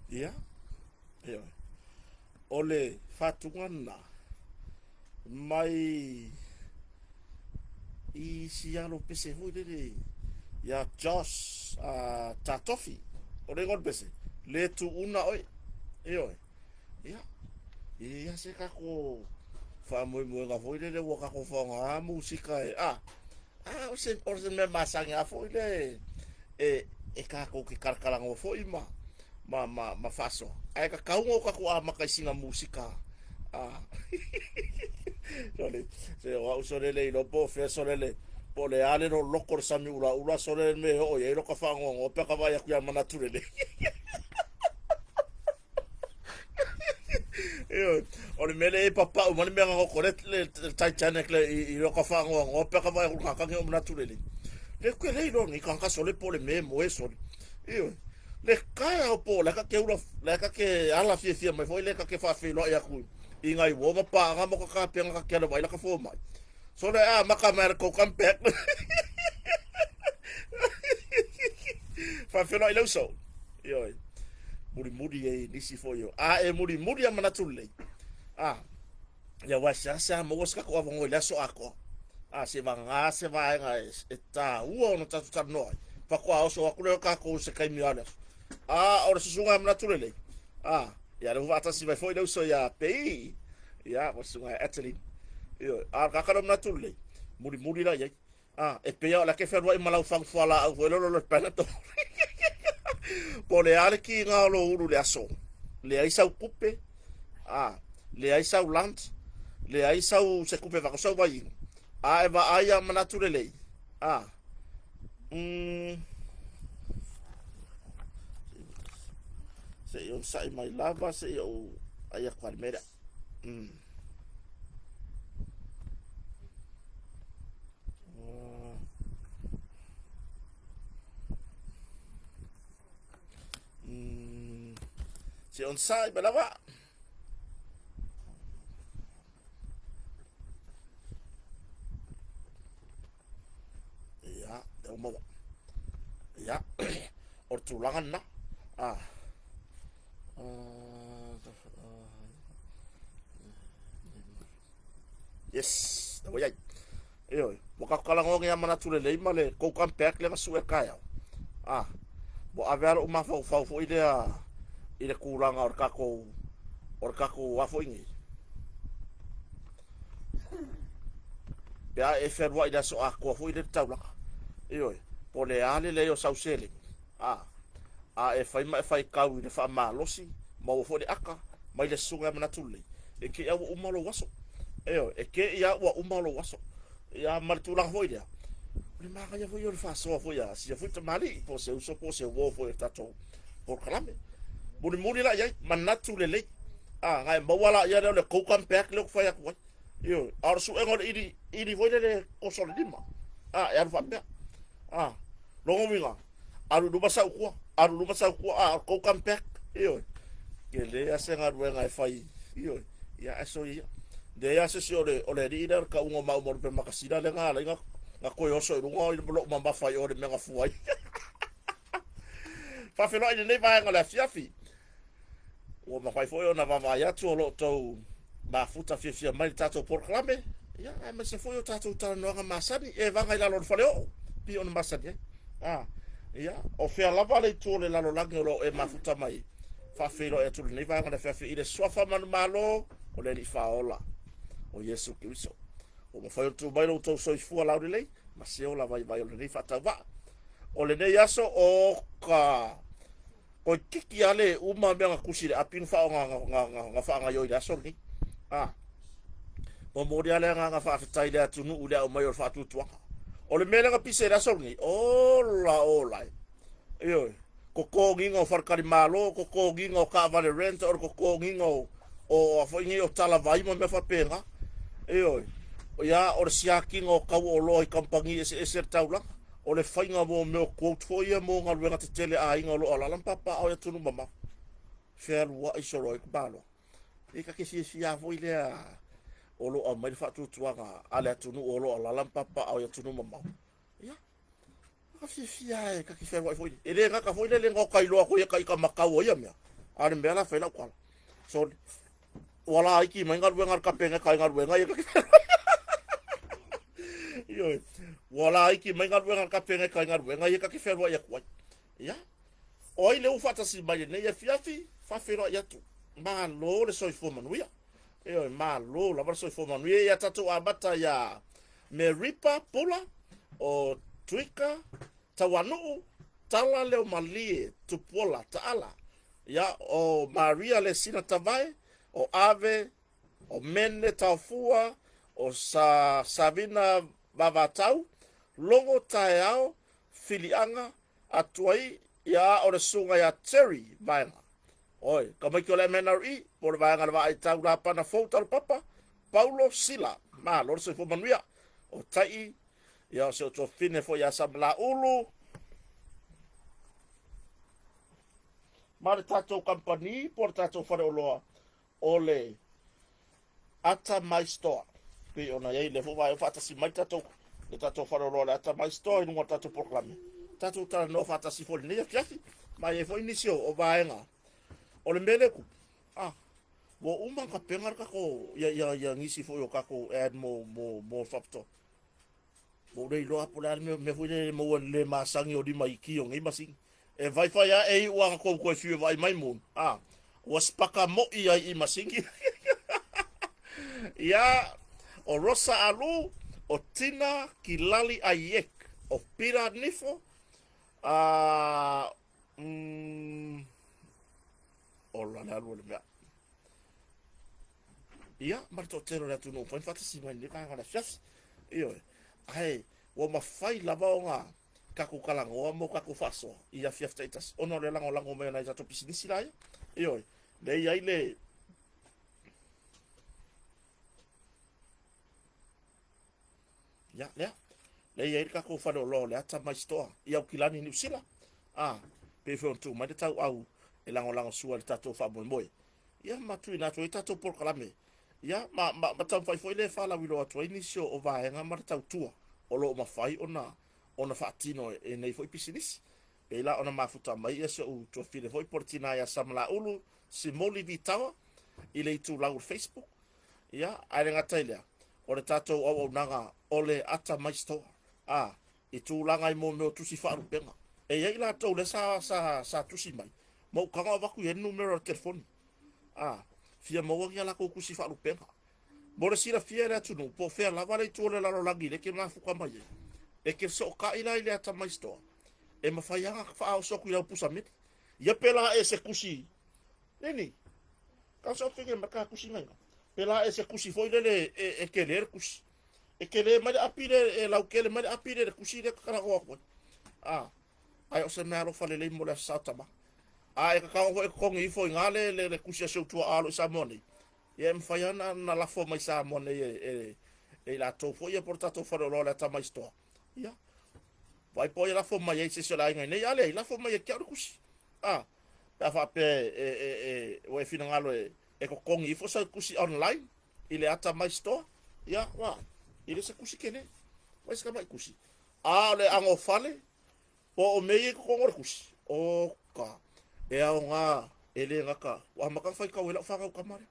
Ia, ioe. O le faatuga lena mai i si alo pese foi lele ia Josh Tatofi. O le igoa o le pese, Le tuuna oe. Ioe. Ia. E leai lava se tatou faamoemoega foi lele ua tatou faaaoga musika e, a, a o se, o se mea masani lava foi lea e, e, e tatou te talatalanoa foi ma, ma, ma, ma faasoa. Ae tatau ona o tatou amata i sina musika, a, sole, se o au sole le iloa po o fea sole le, po o le a le loloto o le sami ulaula sole le mea e oo i ai lota faanoanoa pe a ka vaai atu ia manatu lelei. Ioe, o le mea lea e papau ma le mea gagoko le, le, le Titanic le i, i loka whaangoangoa pe ka vai ka kangi o manatu lele. Le ke le ilo ni ka sole po le me moe sole. Ioe, le kae au po le ka ke ula le ka ke ala fia fia mai foi le ka ke whaawhiloa i aku i ngai wo ma paanga mo ka ka penga ka ke ala vai la ka fo mai. Sole a maka mai le ko come back. Whaawhiloa i lauso. Ioe. Mulimuli e nisi foi o. A e mulimuli a manatu lelei. A. Ia wa se ase a maua se tatou avanoa i le aso atoa. A se vagā se vaega e, e tāua ona tatou talanoa ai. Faatoa oso atu lea o tatou i se taimi o le aso. A o le susuga a manatu lelei. A ia le faatasi mai foi le uso ia Pei. Ia, o le susuga ia Adeline. Ioe. A o le tagata lea o manatu lelei. Mulimuli la i ai. Ah, e pei lava o le ake fealuai ma lau fagu fualaau foi lea o le Panadol. Po o le a le kiga o lou ulu i le aso. Leai sau tupe, ah, leai sau lunch, leai sau se tupe vako sau vaiinu. A e vaai a manatu lelei. Ah, mm, se i onosai mai lava, se i ou ai atu le mea lea. Mm. Mm. Se onosai mai lava. Ia, lea ua maua. Ia, o le tulaga lena. Ah. Yes, lea ua i ai. Ioe, ua tatou talanoa nei a manatu lelei ma le kou come back lea na sue taeao. Ah, ua ave lava lou mafaufau foi lea i le tulaga o le tatou o le tatou a foi nei. Pe a e fealuai i le aso atoa foi lea i le taulaga. Ioe, po o le a le leai o sau seleni. A, a e fai ma e faitau i le faamalosi, maua foi le aka mai le susuga ia manatu lelei, e te i a ua uma lou aso. Ioe, e te i a ua uma lou aso. Ia, ma le tulaga foi lea, o le manaia foi o le faasoa foi a sia foi tamalii, po o se uso po o se uo foi o le tatou polokalame. Mulimuli la i ai, manatu lelei. A, na e maua la ia lea o le go come back lea ou te fai atu ai. Ioe, a o le suega o le ili, ili foi lele oso o le lima. A, e alu faapea. A, lona uiga, alu i luma sau tua, alu i luma sau tua, a, o le go come back. Ioe, tele lava se galuega e fai, ioe, ia ae soia ia. Leai lava se isi o le, o le alii lea o le tauga o maua ma lupe makasina lea na ala ai na, na toe oso i luga o lou mamafa i o i le mea na fua ai. Faafeiloai i lenei vaega o le afiafi. Ua mafai foi ona vaavaai atu o lo o outou mafuta fiafia mai i le tatou polokalame, ia, aemaise foi o tatou talanoaga masani e vaga i lalo o le faleoo, pei ona masani ai. A, ia, o fea lava le itu o le lalolagi o lo o e mafuta mai, faafeiloai atu i lenei vaega o le afiafi i le suafa manumalo o le Alii Faaola, o Iesu Keriso. Ua mafai ona tuu mai lo outou soifua laulelei ma se ola vaivai o lenei faatauvaa. O lenei aso o ka Toeitiiti lava le uma mea na tusi i le api na faaaoga na faagaoioi i le aso lenei. A momoli lava le agaga faafetai i le atunuu i le aumai o le faatuatuaga. O le mea lea na pise i le aso lenei, ola ola e. Ioe, totogiina o faletalimalo, totogiina o taavale rent, o le totogiina o o a foi nei o talavai ma mea faapena. Ioe, ia o le siakiina o tau o oloa i kamupani eseese a le taulaga. O le faiga mo mea o quote foi ia mo galuega tetele a aiga o lo o alaala ma papaaao i atunuu mamao. Fealuai solo ai ku Malo. E ta te fiafia foi lea o lo o aumai le faatuatuaga a le atunuu o lo o alaala ma papaaao i atunuu mamao. Ia, ka fiafia e ta te fealuai foi. E le gata foi le le gata iloa atu ia ka ika matau o ia mea. A o le mea la fai lau tala. Sorry. Ua laiti mai galuega a le Kapeneta i galuega ia. Ioe. Ua laiti mai galuega a le Kapeneta i galuega ia ta te fealuai atu ai. Ia. O ai lea ua faatasi mai lenei afiafi, faafeiloai atu. Malo le soifua manuia. Ioe, malo lava le soifua manuia. Ia tatou amata ia Meripa Pula, o Tuika, Tauanuu, Tala Leo Malie, Tupuola, Taala. Ia, o Maria Lesina Tavae, o Ave, o Mene Taofua, o Sa Savina Vavatau, Logo Taeao, Filiaga, Atuai, ia o le susuga ia Terry Vaega. Oi, tamaiti o le MNRE, po o le vaega o le Vaai Tau Lapana Fou Talopapa, Paulo Sila, malo le soifua manuia. O Tai, ia o si ou tuafafine foi ia Samalaulu, ma le tatou kamupani po o le tatou faleoloa o le Ata Mai Store. Pei ona i ai lea foi vaega faatasi mai tatou le tatou faleoloa le Ata Mai Store i luga o le tatou polokalame. Tatou talanoa faatasi foi lenei afiafi. Ma i ai foi nisi o vaega o le mea lea tupu. Ah, ua uma ona tapena le tatou ia ia ia nisi foi o tatou ad mo faapitoa. Ua ou le iloa po o le a le mea, mea foi lele e maua i le le masani o lima iki o nei masini. E vaifai lava e iu ana tou toe fiu e vaai mai mun. A, ua sipaka moi ai i masini. Ia, o Rosa Alu, o Tina Kilali Aiek, o Pira Nifo, a, mm, ola le alu o le mea. Ia, ma le toatele o le atunuu mafai ona faatasi mai lenei vaega o le afiafi. Ioe. Ae ua mafai lava ona tatou talanoa ma o tatou faasoa i afiafi taitasi ona o le lagolago mai o nai tatou pisinisi la ia. Ioe. Lea e i ai le Ia, lea. Lea e i ai le tatou faleoloa o le Ata Mai Store i Aukilani, Niu Sila. A, pei foi ona tuu mai le tauau e lagolagosua i le tatou faamoemoe. Ia, ma tuuina atu ai tatou polokalame. Ia, ma, ma, ma taumafai foi lea e faalauiloa atu ai nisi o, o vaega ma le tautua o lo o mafai ona, ona faatino e, e nei foi pisinisi. Pei la ona mafuta mai ia si ou tuafafine foi po o le tina ia Samalaulu Simoli Vitawa i le itulau o le Facebook. Ia, ae le gata i lea, o le tatou auaunaga o le Ata Mai Store, a, i tulaga i mea o tusi faalupega. E i ai latou lea sa, sa, sa tusi mai, ma ou tago avatu i ai le numera o le telefoni. A, fia maua ni a latou tusi faalupega. Mo le silafia e le atunuu, po o fea lava le itu o le lalolagi lea e te mafuta mai ai, e te fesootai la i le Ata Mai Store, e mafai lava ona faaoso atu i lau pusa meli. Ia pe la e se tusi, nini, Ka so fige ma ka kusi ngai. Pe la e se kusi foi lele e, e kele le kusi. E kele mai le api le e lau kele mai le api le le kusi le kakala o aku. A ai o se mea alofa lelei mo le aso sao tama. A e kakao foi e kokogi ifo i ngā le, le, le kusi a se utua alo i Samoa nei. Ia e mawhai ana na lafo mai Samoa nei e, e, e i latou foi ia po le tatou fale oloa le ata mai stoa. Ia. Vai po ia lafo mai ai se isi o le aiga i nei. A leai, lafo mai e ke au le kusi. A, pe a faapea e, e, e, ua e finagalo e, e totogi ifo sau kusi online i le ata mai store, ia, ua, e le se kusi kele. Vai se tamai kusi. A o le agofale, po o mea ia i totonu o le kusi, oka, e aoga, e le gata, ua amata ona faitau ai lau fanau tama lea.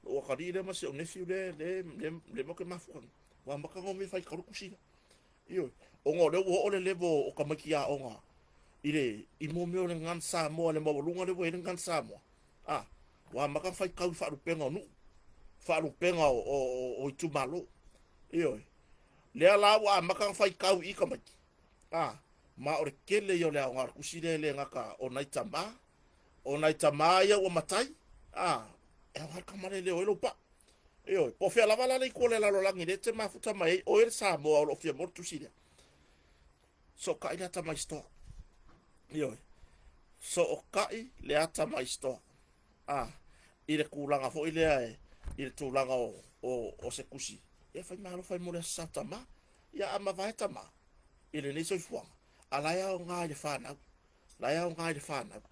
Lou atalii lea ma si ou nephew lea, lea, lea, lea matou te mafuta nei. Ua amata ona omai e faitau le kusi lea. Ioe, ona o lea ua oo le level o tamaiti aoga i le i mo mea o le Gun Samoa le maualuga lea ua i ai le Gun Samoa. A, ua amata ona faitau i faalupega o nuu, faalupega o, o, o, o itumalo. Ioe, lea la ua amata ona faitau i tamaiti. A, ma o le tele ia o le aoga o le tusi lea e le gata o nai tamā, o nai tamā ia ua matai, a, e aoga le tama lea e leo ai lou paa. Ioe, po o fea lava la le itu o le lalolagi lea e te mafuta mai ai, oe le Samoa o lo o fia maua le tusi lea. Sootai le ata mai store. Ioe, sootai le ata mai store. A, i le tulaga foi lea e, i le tulaga o, o, o se tusi. Ia fai malo fai mo le aso tama. Ia a mavae tama i lenei soifuaga, a la e aoga i le fanau. La e aoga i le fanau.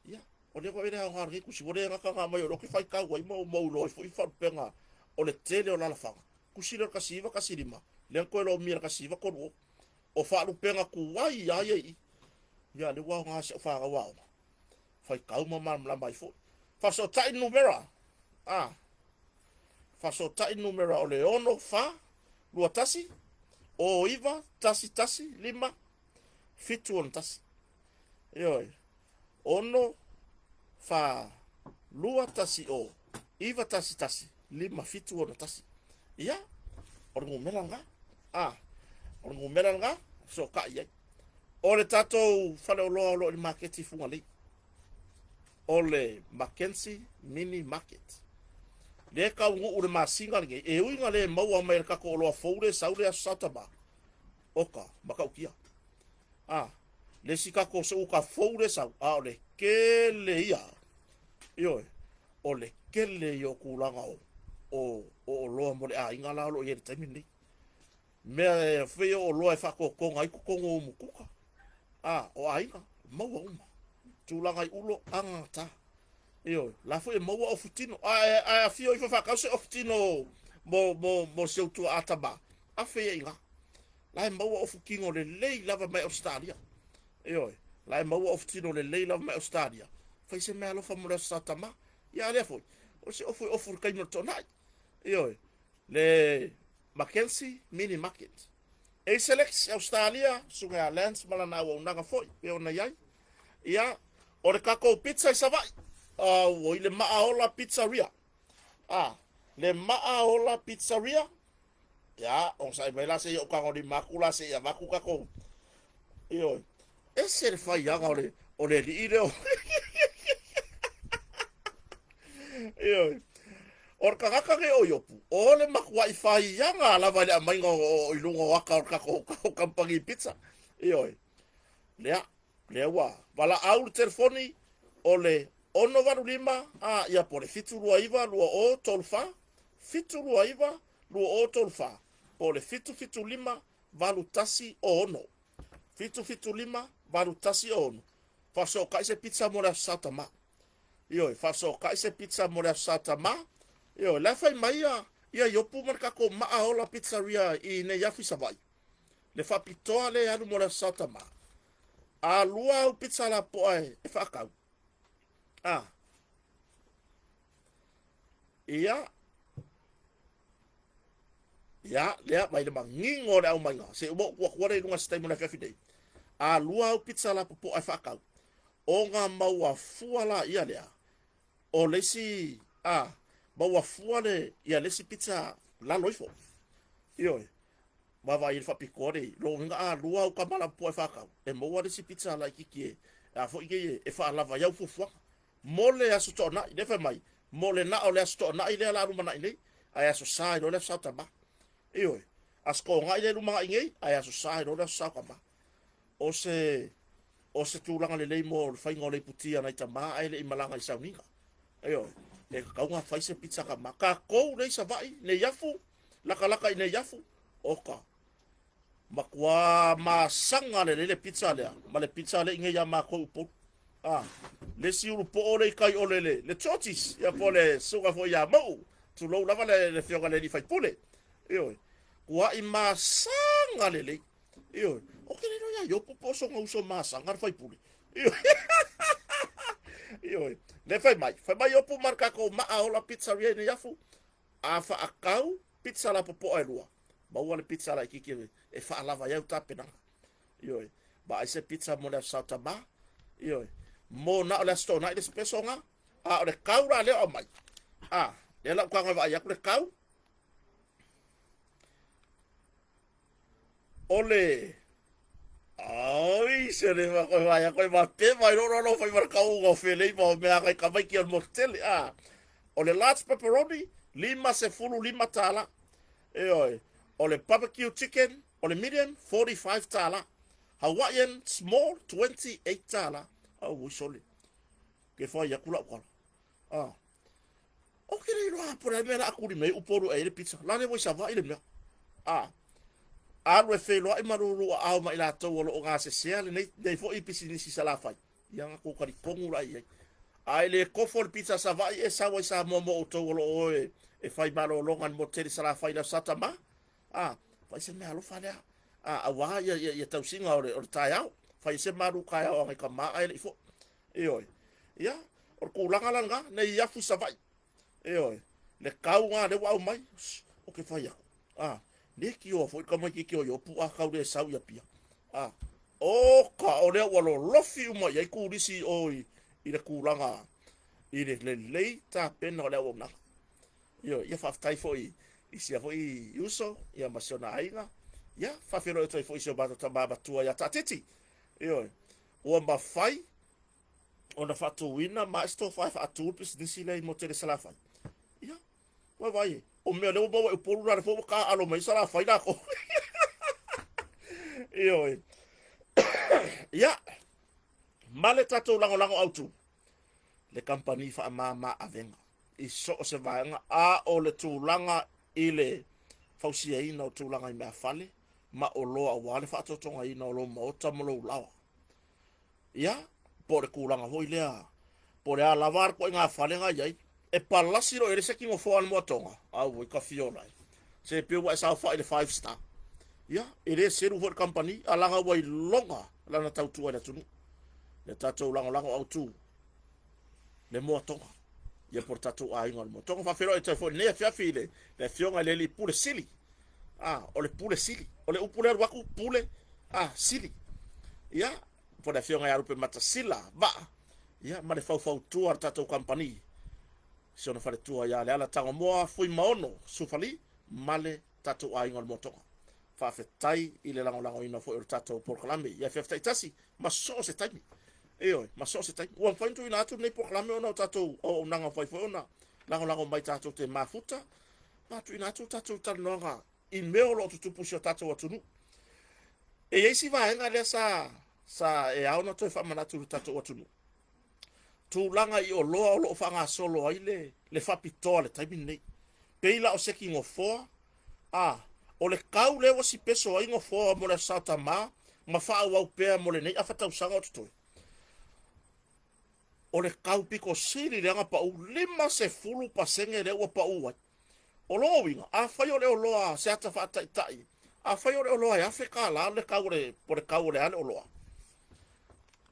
Ia, o lea foi le aoga o lenei tusi, ua le gata ona aumai o lea ou te faitau ai ma ou iloa ai foi faalupega o le tele o alalafaga. Tusi lea o le 1915, lea na toe lomia i le 1930. O faalupega tuai lava ia i i. Ia, lea ua aoga i si au fanau aoga, faitau ma malamalama ai foi. Faafesootai le numera, a, faafesootai le numera o le 6 4 2 1 o 9 1 1 5 7 6 1. Ioe. 6 4 2 1 0 9 1 1 5 7 6 1. Ia, o le numera lena. A, o le numera lena, fesootai ai. O le tatou faleoloa o lo o i le maketi i Fugalei, o le Mackenzie Mini Market. Lea e taunuu le masina lenei, e ui ina le maua mai e le tatou oloa fou lea e sau le Aso Sa Tama, oka, matautia. A, le isi tatou seuta fou lea e sau, a o le tele ia, ioe, o le tele ia o tulaga o, o, o oloa mo le aiga la o lo o i ai i le taimi lenei. Mea e fai o oloa e faatotoga ai totonu o umukuka, a, o aiga, maua uma. Tulaga i ulo, agagata. Ioe, la foi e maua ofu tino. Ae, ae afio ifo faakau se ofu tino mo, mo, mo si ou tuaa tama, afe ia i ina. La e maua ofu tino lelei lava mai Ausetalia. Ioe, la e maua ofu tino lelei lava mai Ausetalia. Fai se mea alofa mo le Aso Sa Tama. Ia a lea foi, o se ofu e ofu i le taimi o le toanai. Ioe, le Mackenzie Mini Market. Aselex, Ausetalia, Susuga ia Lance ma lana auaunaga foi, pei ona i ai. Ia, o le tatou pizza i Savaii, auoi le Maaola Pizzeria. A, le Maaola Pizzeria, ia, onosai mai la se i ou tagolima atu la se i avatu tatou. Ioe, ese le faiaga o le, o le alii lea o... Ioe. O le tagata nei o Iopu, o le matuai faiaga lava i le aumaiga o, o, i luga o aka o le tatou kamupani pizza. Ioe. Lea, lea ua valaau le telefoni o le 685, a, ia po o le 729 2034, 729 2034, po o le 775 8106, 775 8106. Faafesootai se pizza mo le Aso Sa Tama. Ioe, faafesootai se pizza mo le Aso Sa Tama. Ioe, la e fai mai ia, ia Iopu ma le tatou Maa Ola Pizzeria i Neiafu i Savaii. Le faapitoa lea e alu mo le Aso Sa Tama. A lua au pizza lapoa e, e faatau. A. Ia, Ia, lea, mai le manino o le aumaiga. Se uma upu atu i luga se taimi o le afiafi nei. A lua au pizza lapopoa e faatau, ona maua fua la ia lea, o le isi, a, maua fua le, ia le isi pizza lalo ifo. Ioe, vaavaai i le faapitoa nei, lona uiga a lua au tama lapopoa e faatau, e maua le isi pizza laitiiti e, a foi nei e faalava ai au fuafuaga. Mo le Aso Toonai, lea fai mai, mo le na o le Aso Toonai lea la lumanai nei, ae Aso Sa i loa le Aso Sa o Tama. Ioe, Aso Toonai lea lumanai nei, ae Aso Sa i loa le Aso Sa o Tama. O se, o se tulaga lelei mo le faiga o le iputi a nai tama ae le i malaga i sauniga. Ioe, e tatau ona fai se pizza tama. Tatou nei Savaii, Neiafu, lakalaka i Neiafu, oka, Matua masaga lelei le pizza lea, ma le pizza lea i nei ia matou i Upolu. Ah, le isi ulupoo le i tai o le, le, le Georges, ia po le susuga foi ia Mauu, tulou lava le, le afioga i le alii faipule. Ioe, tuai masaga lelei. Ioe, o ke le iloa ia Iopu po o sona uso masaga le faipule. Ioe, ioe, le fai mai, fai mai Iopu ma le tatou Maa Ola Pizzeria i Neiafu, a faatau pizza lapopoa e lua, maua le pizza laitiiti e faalava ai au tapenaga. Ioe, vaai se pizza mo le Aso Sa Tama. Ioe, mo na o le Aso Toonai le special ga, a o le kau la lea o aumai. A, lea la ou tago e vaai atu le kau. O le Ai, se le ma koe vai koe ma pe mai ro ro fai mar kau ngo felei ma o mea kai kamai ki o mo tele a. O le large pepperoni $55. Ioe, o le barbecue chicken o le medium $45. Hawaiian small $28. Au sole. Ke fai aku lau kala. Ah. O ke le iloa po le mea la akuli mai Upolu e le pizza. La le voi Savaii le mea. A. Alu e feiloai ma lulu aao ma i latou o lo o gasesea lenei nei foi pisinisi Salafai. Ia ga kou talitonu la i ai. A e le kofo le pizza Savaii e sau ai Samoa mo outou o lo o e, e fai malologa i le motu tele Salafai le Aso Sa Tama. A, fai se mea alofa lea. A, auā ia, ia, ia tausiga o le, o le taeao. Fai se malu taeao a ngai tama ae le i foi. Ioe. Ia, o le tulaga la lena, nei afu i Savaii. Ioe. Le kau ngā lea ua aumai, o ke whai aku. A, ne kioa foi tamaitiiti o Iopu a kau le sau i Apia. A, o ka, o lea ua lolofi uma i ai kulisi o i, i le tulaga i le lelei tapena o le auaunaga. Ioe, ia faafetai foi i sia foi uso ia ma si ona aiga. Ia faafeiloai atu ai foi i si o matou tama matua ia Taatiti. Ioe, ua mafai ona faatuina ma ae se tofa e faatu le pisinisi lea i Motele Salafai. Ia, ua vaai e, o mea lea ua maua i Upolu la le foi ua taaalo mai Salafai lakou. Ioe. Ia, ma le tatou lagolago autu, le kamupani faamama avega i so o se vaega, a o le tulaga i le fausiaina o tulaga i meafale ma oloa aua le faatotogaina o lou maota ma lou laoa. Ia, po o le tulaga foi lea, po o le a lava le ituaiga fale na i ai, e palasi loa i ai le isi nofoa a le moatoga, auoi ka fiola e. Se pei ua e saofai i le five star. Ia, e le selu foi le kamupani, a laga ua iloga lana tautua i le atunuu. Le tatou lagolago autu, le moatoga. Ia po o le tatou aiga o le moatoga. Faafeiloai atu ai foi i lenei afiafi i le, le afioga i le alii pule sili. Ah, o le pule sili. O le upu lea alu atu, pule, ah, sili. Ia, po o le afioga ia Lupe Matasila Vaa, ia, ma le faufautua a le tatou kamupani, si ona faletua ia Leala Tagomoa Fuimaono Sufali ma le tatou aiga o le Moatoga. Faafetai i le lagolagoina foi o le tatou polokalame i afiafi taitasi ma so o se taimi. Ioe, ma so o se taimi. Ua mafai ona tuuina atu lenei polokalame ona o tatou auaunaga mafai foi ona lagolago mai tatou te mafuta ma tuuina atu tatou talanoaga i mea o lo o tutupu i si o tatou atunuu. E i ai si vaega lea sa, sa e ao ona toe faamanatu i le tatou atunuu. Tulaga i oloa o lo o faagasolo ai le, le faapitoa i le taimi lenei. Pei la o se nofoa, a, o le kau lea ua sipeso ai nofoa mo le Aso Sa Tama ma faaauau pea mo lenei afa tausaga o totoe. O le kau pito sili lea na pau 50% lea ua pau ai. O lona uiga, afai o le oloa se ata faataitai, afai o le oloa e $1,000 le kau o le, po o le kau o le a le oloa,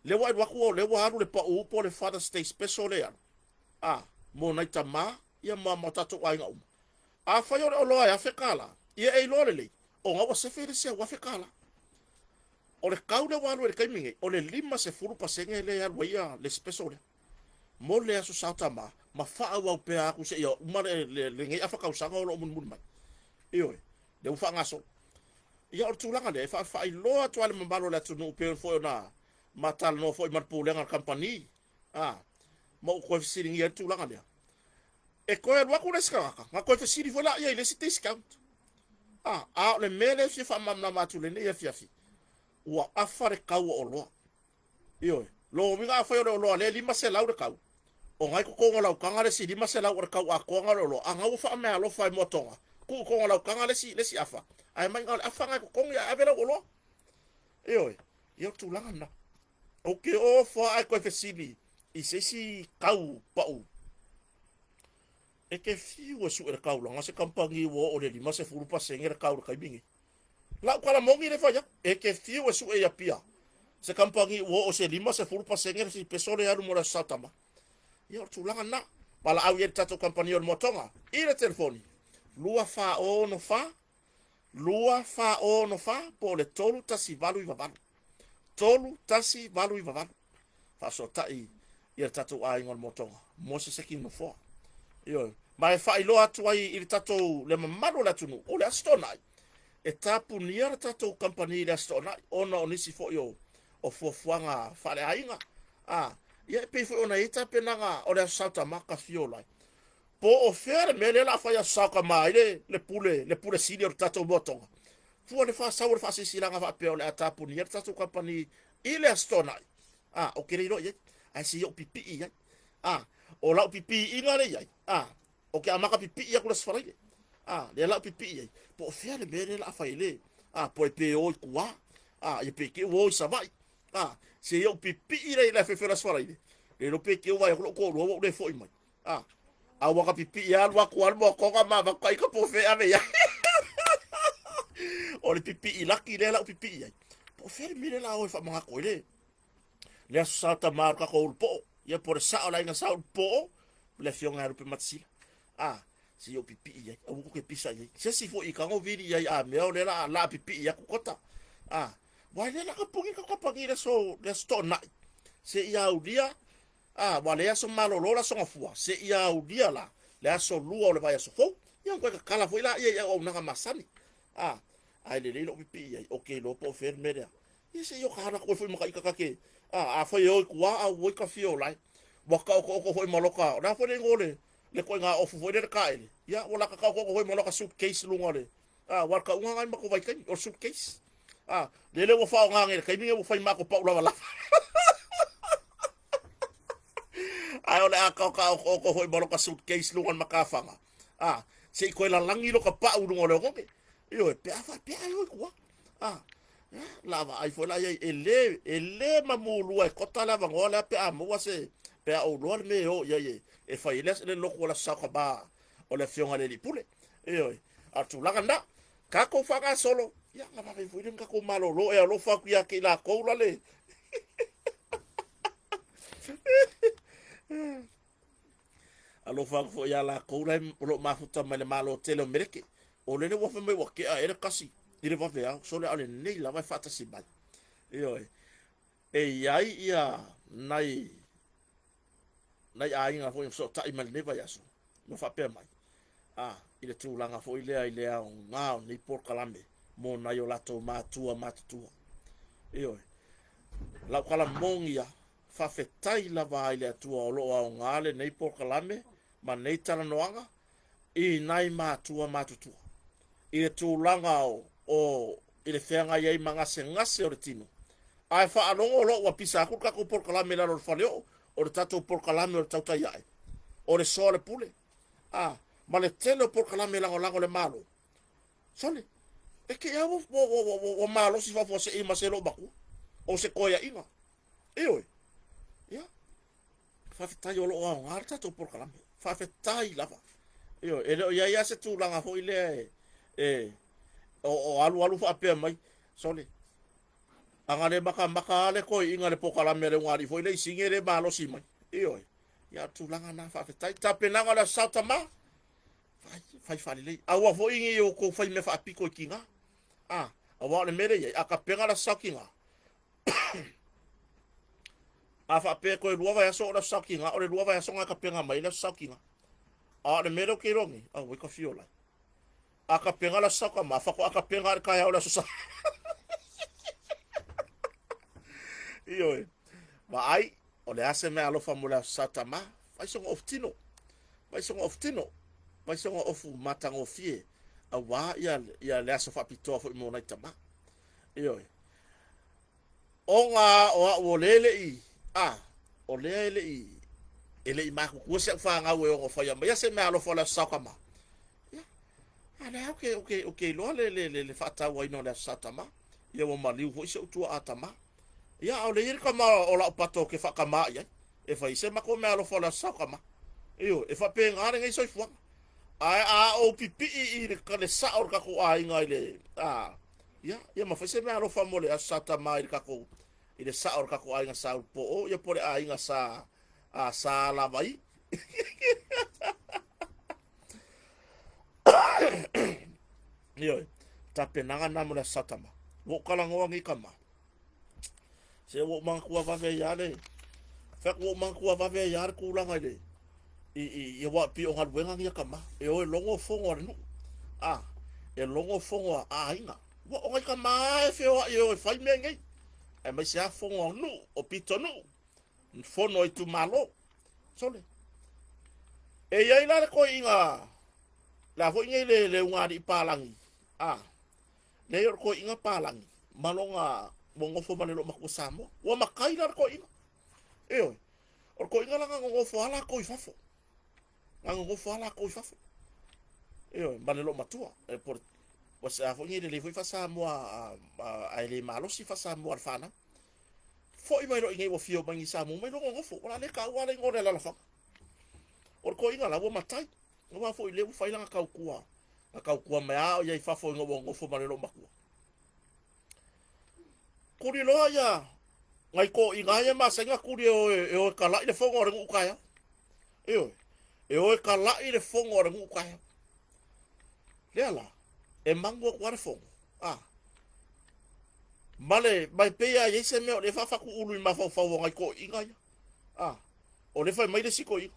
lea ua alu atu o lea ua alu le pau po o le Father's Day special lea e alu, a, mo nai tama, ia ma, ma tatou aiga uma. Afai o le oloa e $1,000, ia e iloa lelei, ona ua sefe le isi au $1,000. O le kau lea ua alu ai i le taimi nei, o le 50% lea e alu ai le special lea. Mo le Aso Sa Tama, ma faaauau pea atu seia uma le, le, lenei afa tausaga o lo o mulimuli mai. Ioe, lea ua faagasolo. Ia, o le tulaga lea, e faailoa atu lava i le mamalu o le atunuu pei foi ona ma talanoa foi ma le pulega a le kamupani, a, ma ou toe fesiligia ai le tulaga lea. E toe alu atu le isi tagata, na toe fesili foi laia i le isi discount. A, a o le mea lea e fia faamalamalama atu i lenei afiafi, ua afa le kau o oloa. Ioe, lona uiga afai o le oloa lea e 500 le kau, o na i totonu o lau taga le isi 500 o le kau atoa na o le oloa, a na ua faameaalofa e Moatoga, tuu i totonu o lau taga le isi, le isi afa, ae mai na o le afa na e totogi ae ave lau oloa. Ioe, ia o le tulaga lena. Ou te ofo lava ae toe fesili i se isi kau pau. E te fiu e sue le taulaga se kamupani ua oo i le 50% le kau i le taimi lenei. Lau tala moni lea e fai atu, e te fiu e sue i Apia se kamupani ua oo i se 50% le sipeso lea e alu mo le Aso Sa Tama. Ia o le tulaga lena. Valaau i ai le tatou kamupani o le Moatoga i le telefoni 2464 2464 po o le 3198 3198 faasootai ia le tatou aiga o le Motoga mo se seki nofoa. Ioe. Ma e faailoa atu ai i le tatou le mamalu o le atunuu, o le Aso Toonai, e tapunia le tatou kamupani i le Aso Toonai ona o nisi foi o, o fuafuaga faaleaiga. A, ia e pei foi ona i ai tapenaga o le Aso Sautama, ka fiola ai. Po o fea le mea lea o le a fai Aso Sautama ai le, le pule, le pule sili o le tatou Motoga. Fua le faasau o le faasilasilaga faapea o le a tapunia le tatou kamupani i le Aso Toonai. A, ou te le iloa i ai, ae se i ou pipii i ai. A, o lau pipiiga lea i ai, a, ou te amata pipii atu i le Aso Faraile. A, lea la ou pipii i ai, po o fea le mea lea o le a fai ai le, a, po e pe o i tua, a, ia pe te i ua o i Savaii. A, se i ou pipii lea i le afiafi o le Aso Faraile, le iloa pe te i ua vaai atu lou toalua ua ou le foi mai. A, a ua ka pipii alu atu alu moatoga ma avatu ka ika po fe ave ia. O le pipii laki lea lau pipii ai. Po o fea le mea lea la o e faamagako ai le le aso sa tama o le tatou ulupo'o. Ia po o le sao o le aiga sa ulupo'o le afioga ia Lupe Matasila. A, se i ou pipii ai, aua tou te pisa i ai. Se isi foi i tago vili i ai a mea o lea la la pipii atu kota. A, uae lea la ka puni ka kapani le aso le aso toonai. Se i aulia. A, ua le aso malolo le aso Gafua, seia aulia la le aso lua o le vaiaso fou. Ia ona toe tatala foi laia i auaunaga masani. A, ae lelei lou pipii i ai, ou te iloa po o fea le mea lea. Ia se i o ta alu atu ai foi ma ta ita ta te, a, afai e o i tua, auoi ta fia o lae. Ua taotooto foi ma loka, o le a foi le igoa o le, le ituaiga ofu foi lea le taele, ia ua lata taotooto foi ma loka suitcase i luga o le, a, aua o le tauga lena i matou vaitaimi, o le suitcase. A, lele ua faaaoga nei i le taimi lenei ua fai ma ato pau lavalava. Ae o le a taotaotooto foi ma loka suitcase i luga o le matafaga, a, se i toe lalagi loka pau i luga o le oneone. Ioe, pe a faapea e o i tua. A, ia, la vaai foi la i ai, e le, e le mamulua e kota le avanoa lea pe a maua se, pe a ou iloa le mea e o i ai e, e fai ai le, le lotu o le Aso Sa o Tama o le Afioga i le Alii Pule. Ioe, a o le tulaga lena, tatou faagasolo, ia, na vave foi lea ona tatou malolo, e alofa atu ia te i latou la le Alofa atu foi ia latou la o lo o mafuta mai le Malo tele o Meleke. O lele ua fai mai ua tea ea le kasi i le vaveao, sole a o lenei lava e faatasi mai. Ioe. E i ai ia nai nai aiga foi na fesootai mai lenei vaiaso ma faapea mai, a, i le tulaga foi lea i le aoga o lenei polokalame mo nai o latou matua matutua. Ioe. Lau tala moni ia, faafetai lava ai le Atua o lo o aoga lenei polokalame ma nei talanoaga i nai matua matutua i le tulaga o, o i le feagai ai ma gasegase o le tino. Ae faalogo loa ua pisa atu le tatou polokalame i lalo o le faleoo, o le tatou polokalame o le tautai ae, o le soa o le pule, a, ma le tele o polokalame lagolago le Malo. Sole, e te i ua, ua, ua, ua, ua malosi faafuasei ma se loomatua, o se toeaiga. Ioe, ia, faafetai o lo o aoga le tatou polokalame. Faafetai lava. Ioe, e le o i ai lava se tulaga foi lea e, e o, o alu alu faapea mai, sole, a na le matamata lava le toeaiina i le polokalame a le ulugalii foi lea i Sini e le malosi mai. Ioe, ia o le tulaga lena, faafetai. Tapenaga o le Aso Sa o Tama, fai, fai faalelei. Aua foi ne i outou fai mea faapito i tiga. A, aua o le mea lea e i ai, a tapena le Aso Sa o Tina, a faapea e toe lua vaiaso o le Aso Sa o Tina, o le lua vaiaso lena e tapena mai ai le Aso Sa o Tina. A o le mea lea ou te iloa nei, auai ka fio lai. A tapena le Aso Sa o Tama, faatoa tapena lava i le taeao o le Aso Sa. Ioe. Vaai, o le a se mea alofa mo le Aso Sa o Tama? Fai sona ofu tino. Fai sona ofu tino. Fai sona ofu matagofie aua ia, ia le aso faapitoa foi mo nai tama. Ioe. Ona o au o lea e le i, a, o lea e le i, e le i matutua si au fanau e ono faia maia se mea alofa o le Aso Sa o Tama. Ia, a lea ou te, ou te, ou te iloa le, le, le, le faatauaina o le Aso Sa o Tama. Ia ua maliu foi si ou tuaa tama. Ia, a o lea e i ai le tama o lau pato ou te faatamā i ai, e fai se matou mea alofa o le Aso Sa o Tama. Ioe, e faapena lenei soifuaga. Ae a ou pipii i le, le sao o le tatou aiga i le, a, ia, ia ma fai se mea alofa mo le Aso Sa Tama i le tatou, i le sao o le tatou aiga sa Ulupoo, ia po o le aiga sa, a, sa Alavai. Ioe, tapenaga na mo le Aso Sa Tama. Ua ou talanoa nei tama. Se ua ou manatua vave ai lava le, fai atu ua ou manatua vave ai lava le tulaga i le, i, i, i aua pei o galuega nei a tama, e o e logo fono a le nuu, a, e logo fono a aiga. Ua o nai tama lava e feoai e o e fai mea nei, aemaise lava fono a nuu, o pitonuu, fono a itumalo. Sole. E i ai la le toeaina, le a foi nei le, le ulugalii palagi, a, Leai o le toeaina palagi ma lona ua nofo ma le loomatua Samoa. Ua matai la le toeaina. Ioe. O le toeaina la na nonofo lava latou i fafo. Na nonofo lava latou i fafo. Ioe, ma le loomatua. E po ua se a foi nei lelei foi faa-Samoa ae le malosi faa-Samoa a le fanau. Foi mai loa i inei ua fia omai i Samoa mai loa nonofo. Ua le taua le igoa o le alaalafaga. O le toeaina la ua matai. Aua foi lea ua fai lana tautua, na tautua mai a o i ai i fafo ina ua nofo ma le loomatua. Tuli loa ia nai toeaiina ia masani na tuli e o e, o e kala'i le fono a le nuu taeao. Ioe, e o e kala'i le fono a le nuu taeao. Lea la, e manu atu lava le fono, a. Ma le, ma e pei lava e i ai se mea o lea e faafatuulu i mafaufau o nai toeaiina ia. A. O lea fai mai le isi toeaina,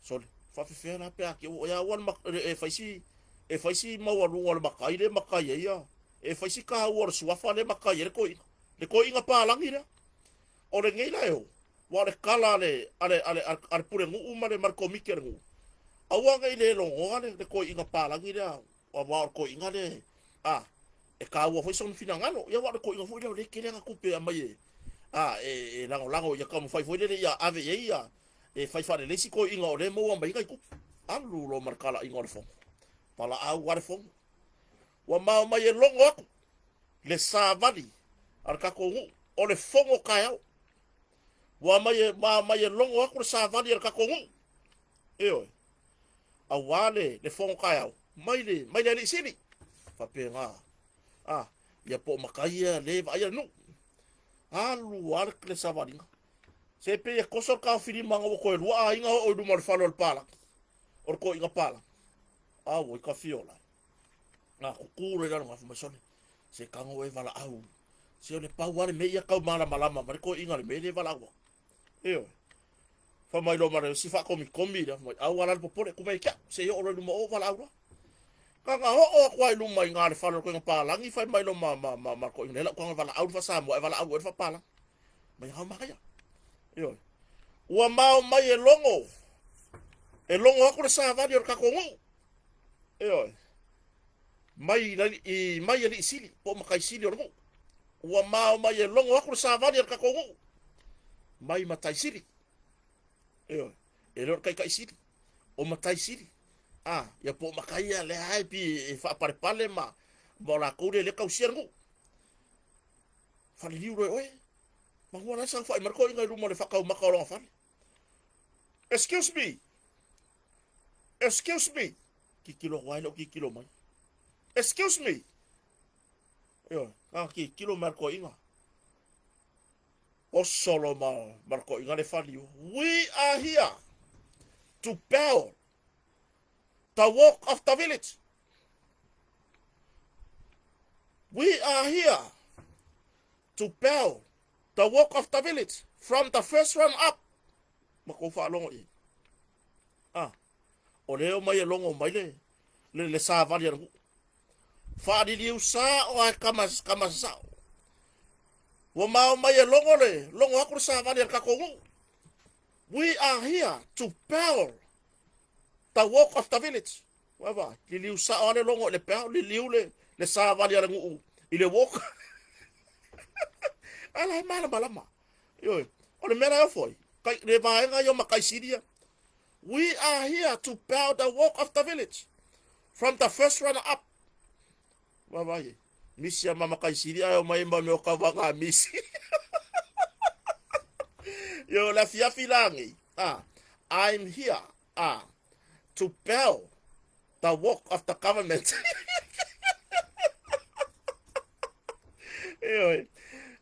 sole, faafefea la pe a te ua ua le e fai si e fai si maualuga o le matai lea e matai ai ia, e fai si taua o le suafa lea e matai ai le toeaina. Le toeaina palagi lea. O lenei la e o, aua o le tala a le, a le, a le, a le pulenuu ma le, ma le komiti a le nuu, aua ne i le logoa le, le toeaina palagi lea, aua o le toeaina lea, a, e taua foi sona finagalo. Ia aua o le toeaina foi lea o lea e tele ana tupe e aumai e, a, e, e lagolago ia taumafai foi lele ia ave i ai ia, e fai faalelei si toeaina o lea e maua mai ai nai tupe. Alu loa ma le talaiga o le fono. Valaau lava le fono. Ua mao mai e logo atu le savali a le tatou nuu, o le fono taeao. Ua mai e, ua mai e logo atu le savali a le tatou nuu. Ioe. Aua le, le fono taeao, mai le, mai le alii sili. Faapena. A, ia po o matai ia le vaaia le nuu. Alu lava le, le savaliga. Se pei e koso le taofilimaga ua toe lua aiga oo i luma o le fale o le palagi. O le toeaina palagi. Auoi ka fiola. Na kuku loa i lalo gafa mai sole. Se tago e valaau. Se o le pau lava le mea ia tau malamalama ma le toeaina le mea lea e valaau atu. Ioe. Fai mai loa ma le isi faakomikomi lea, fai mai, aua la le popole, tuu mai ia te au, se i oo loa i luma o ou valaau loa. Kaga oo atu lava i luma i ina le fale o le toeaina palagi, fai mai loa ma, ma, ma, ma le toeaina, lea la ou tago e valaau le faa-Samoa, ae valaau oe le faapalagi. Mai ao manaia. Ioe. Ua mao mai e logo, e logo atu le savali o le tatou nuu. Ioe. Mai, i, mai alii sili, po o matai sili o le nuu. Ua mao mai e logo atu le savali a le tatou nuu. Mai matai sili. Ioe. E le o le taitai sili. O matai sili. A, ia po o matai ia lea e pi e faapalepale ma, ma o latou lea e le tausia le nuu. Faleliu loa e oe. Manu la e saofai mai le toeaina i luma o le faataumata o lona fale. Excuse me! Excuse me! Tilotilo atu ai lou tilotilo mai. Excuse me! Ioe, na tilotilo mai le toeaina. Oso loa ma, ma le toeaina le faliu. We are here to bow the walk of the village. We are here to bow the walk of the village from the first run up. Ma kou faalogo i ai. Ah, o lea o mai e logo mai le, le, le savali a le nuu. Faaliliu sao ae kama, kama sao. Ua mao mai e logo le, logo aku le savali a le tatou nuu. We are here to bow the walk of the village. Ua vaai, liliu sao lava le logo i le peau, liliu le, le savali a le nuu i le walk. Ae la e malamalama. Ioe, o le mea la e ofo ai, kai, le vaega ia o Makaisilia. We are here to bow the walk of the village from the first runner up. Ua vaai ai, misi a ma Makaisilia ae omai ma mea o kauvaga a misi. Ioe, o le afiafi la nei, ah, I'm here ah, to bow the walk of the government. Ioe,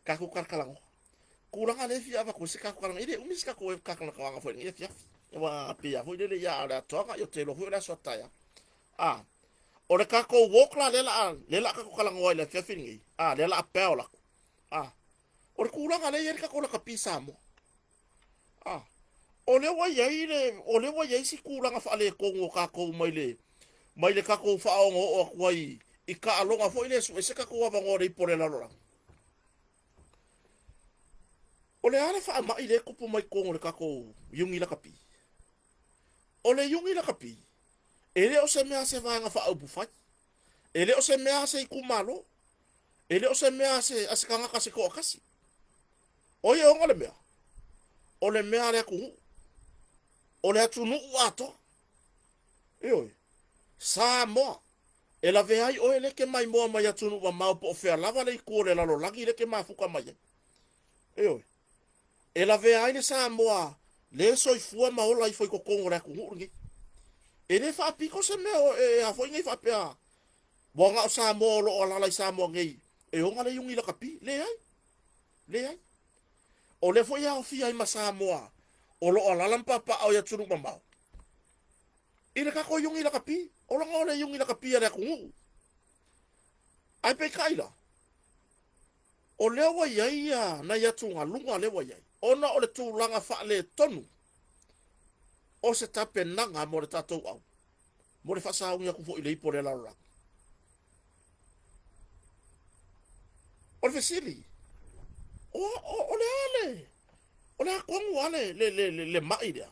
kakou kalakalagoa. Kulaga lea e fia avatu ai se kakou kalaga, e le umi se kakou kalakalaga foi i lenei afiafi. Aua pei lava foi lele ia a o le atoaga, ia ou te iloa foi o le aso a taeao. A, o le kakou walk la lea la a, lea la a kakou kalagoa i le afiafi lenei, a, lea la a bow atu. A, o le kulaga lea e i ai le kakou lakapi i Samoa. A, o lea ua i ai le, o lea ua i ai si tulaga faaletonu o tatou mai le, mai le tatou faaogooo atu ai i taaloga foi lea e sue se tatou avanoa o le ipu o le lalolagi. O le a le faamai lea e tupu mai totonu o le tatou iuni lakapi? O le iuni lakapi, e le o se mea a se vaega faaupufai. E le o se mea a se itumalo. E le o se mea a se, a se tagata se toatasi. O ai e ona le mea? O le mea a le atunuu. O le atunuu atoa. Ioe. Samoa. E lavea ai oe lea e te maimoa mai atunuu mamao po o fea lava le itu o le lalolagi lea e te mafuta mai ai. Ioe. E lavea ai le Samoa lea e soifua ma ola ifo i totonu o le atunuu lenei. E le faapito se mea o e a foi nei faapea ua na o Samoa o lo o alaala i Samoa nei e ona le iuni lakapi. Leai. Leai. O lea foi e aofia ai ma Samoa o lo o alaala ma papaaao i atunuu mamao i le tatou iuni lakapi. O lona o le iuni lakapi a le atunuu. Ae peitai la, o lea ua i ai nai atugaluga lea ua i ai, ona o le tulaga faaletonu. O se tapenaga mo le tatou au, mo le faasaogi atu foi i le ipu o le lalolagi. O le fesili, o, o, o le a le, o le a tonu a le, le, le, le, le mai lea?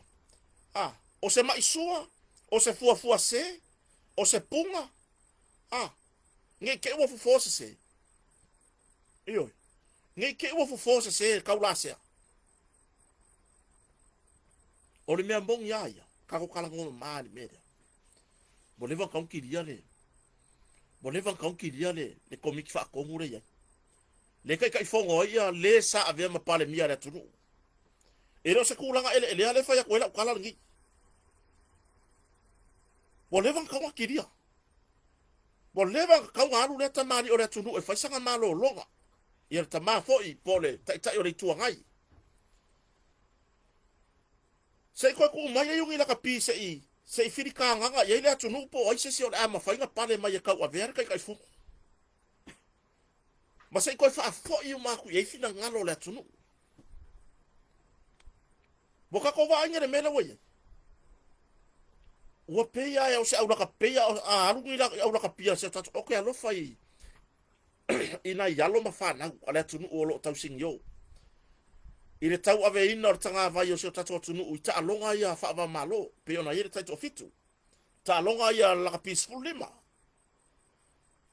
A, o se mai sua, o se fuafua se, o se puga, a, nei te i ua fofo sesē. Ioe, nei te i ua fofo sesē le taulasea. O le mea moni a ia, tatou talanoa mama i le mea lea. Ua leva ona tatau ona kilia le, ua leva ona tatau ona kilia le, le Komiti Faatonu lea e i ai. Le Taitaifono ai ia le sa avea ma Palemia a le atunuu. E le o se tulaga eleelea lea e fai atu ai lau tala lenei. Ua leva ona tatau ona kilia. Ua leva ona tatau ona alu lea tamalii o le atunuu e fai sana malologa. Ia le tama foi po o le Taitai o le Itu Agai. Se i toe tuu mai le iuni lakapi se i se i filikagaga i ai le atunuu po o ai se isi o le a mafai ona pale mai e tauavea le Taitaifono. Ma se i toe faafoi uma atu i ai finagalo o le atunuu. Ua tatou vaaiga i le mea lea ua i ai. Ua pei lava o se aulakapei a alu ni aulakapia a si o tatou. Ou te alofa i i nai alo ma fanau a le atunuu o lo o tausigiō i le tauaveina o le tagavai o si o tatou atunuu i taaloga ia faava-o-Malo, pei ona i ai le taitoafitu, taaloga ia lakapi 15.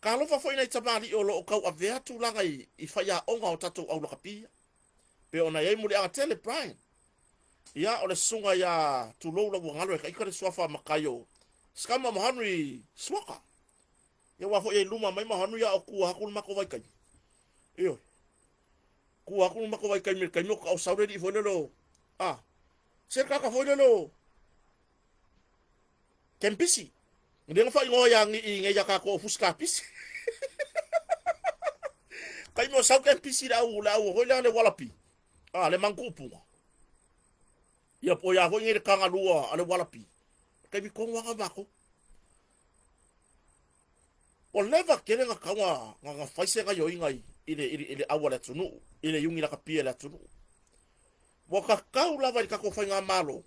Talofa foi i nai tamalii o lo o tauavea tulaga i faiaoga o tatou au lakapi ia, pei ona i ai Muliaga Tele Brian. Ia, o le susuga ia tulou lau ua galo e taita le suafa matai o Skama Mahanui Suaka. Ia aua foi e luma mai Mahanui a o tua atu le matou vaitaimi. Ioe. Tua atu le matou vaitaimi i le taimi o o sau le alii foi lele o a se tagata foi lele o Kempisi. Lea na faaigoa ia i nei ia tatou o Fusi Kapisi. Taimi o sau Kempisi le au le au foi lea le Wallaby. A le Mangupuga. Ia po ia foi nei le Kangalua a le Wallaby. Taimi tonu lava matou. Ua leva tele na tatau na fai se gaioiga i le, i le, i le au a le atunuu, i le iugi lakapi a le atunuu. Ua tatau lava i le tatou faigamalo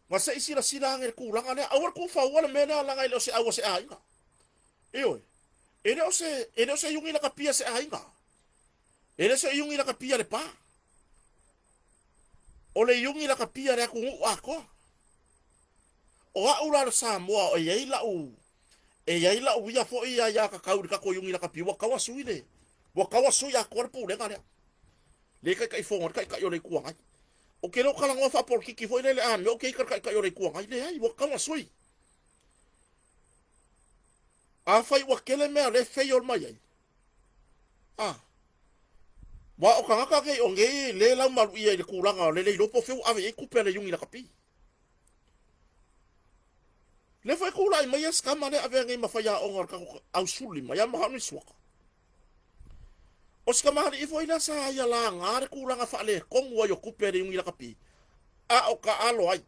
na se i silasila ane i le tulaga lea. Aua le tuufaua le mea lea leaga e le o se au a se aiga. Ioe, e le o se, e le o se iugi lakapi a se aiga. E le o se iugi lakapi a Lepa. O le iugi lakapi a le atunuu atoa. O au la o le Samoa e i ai lau e i ai lau ia foi aiatatau i le tatou iugi lakapi, ua tatau ona sui le ua tatau ona sui atoa le pulega lea. Le Taitaifono, le Taitai o le Itu Agai. Ou te le o talanoa faapolokiki foi lele a mea ou te ita i le Taitai o le Itu Agai. Leai, ua tatau ona sui. Afai ua tele mea o lea e fail mai ai, a aua o tagata nei o nei le laumaluia i le tulaga o le le iloa po o fea ua ave i ai tupe a le iugi lakapi. Lea foi e tulai mai si tama lea avea nei ma faiaoga o le tatou au 15 ia Mahaoni Suaka. O si tamalii foi lea sa ia laga le tulaga faaletonu ai o tupe a le Iuni Lakapi, a o taalo ai.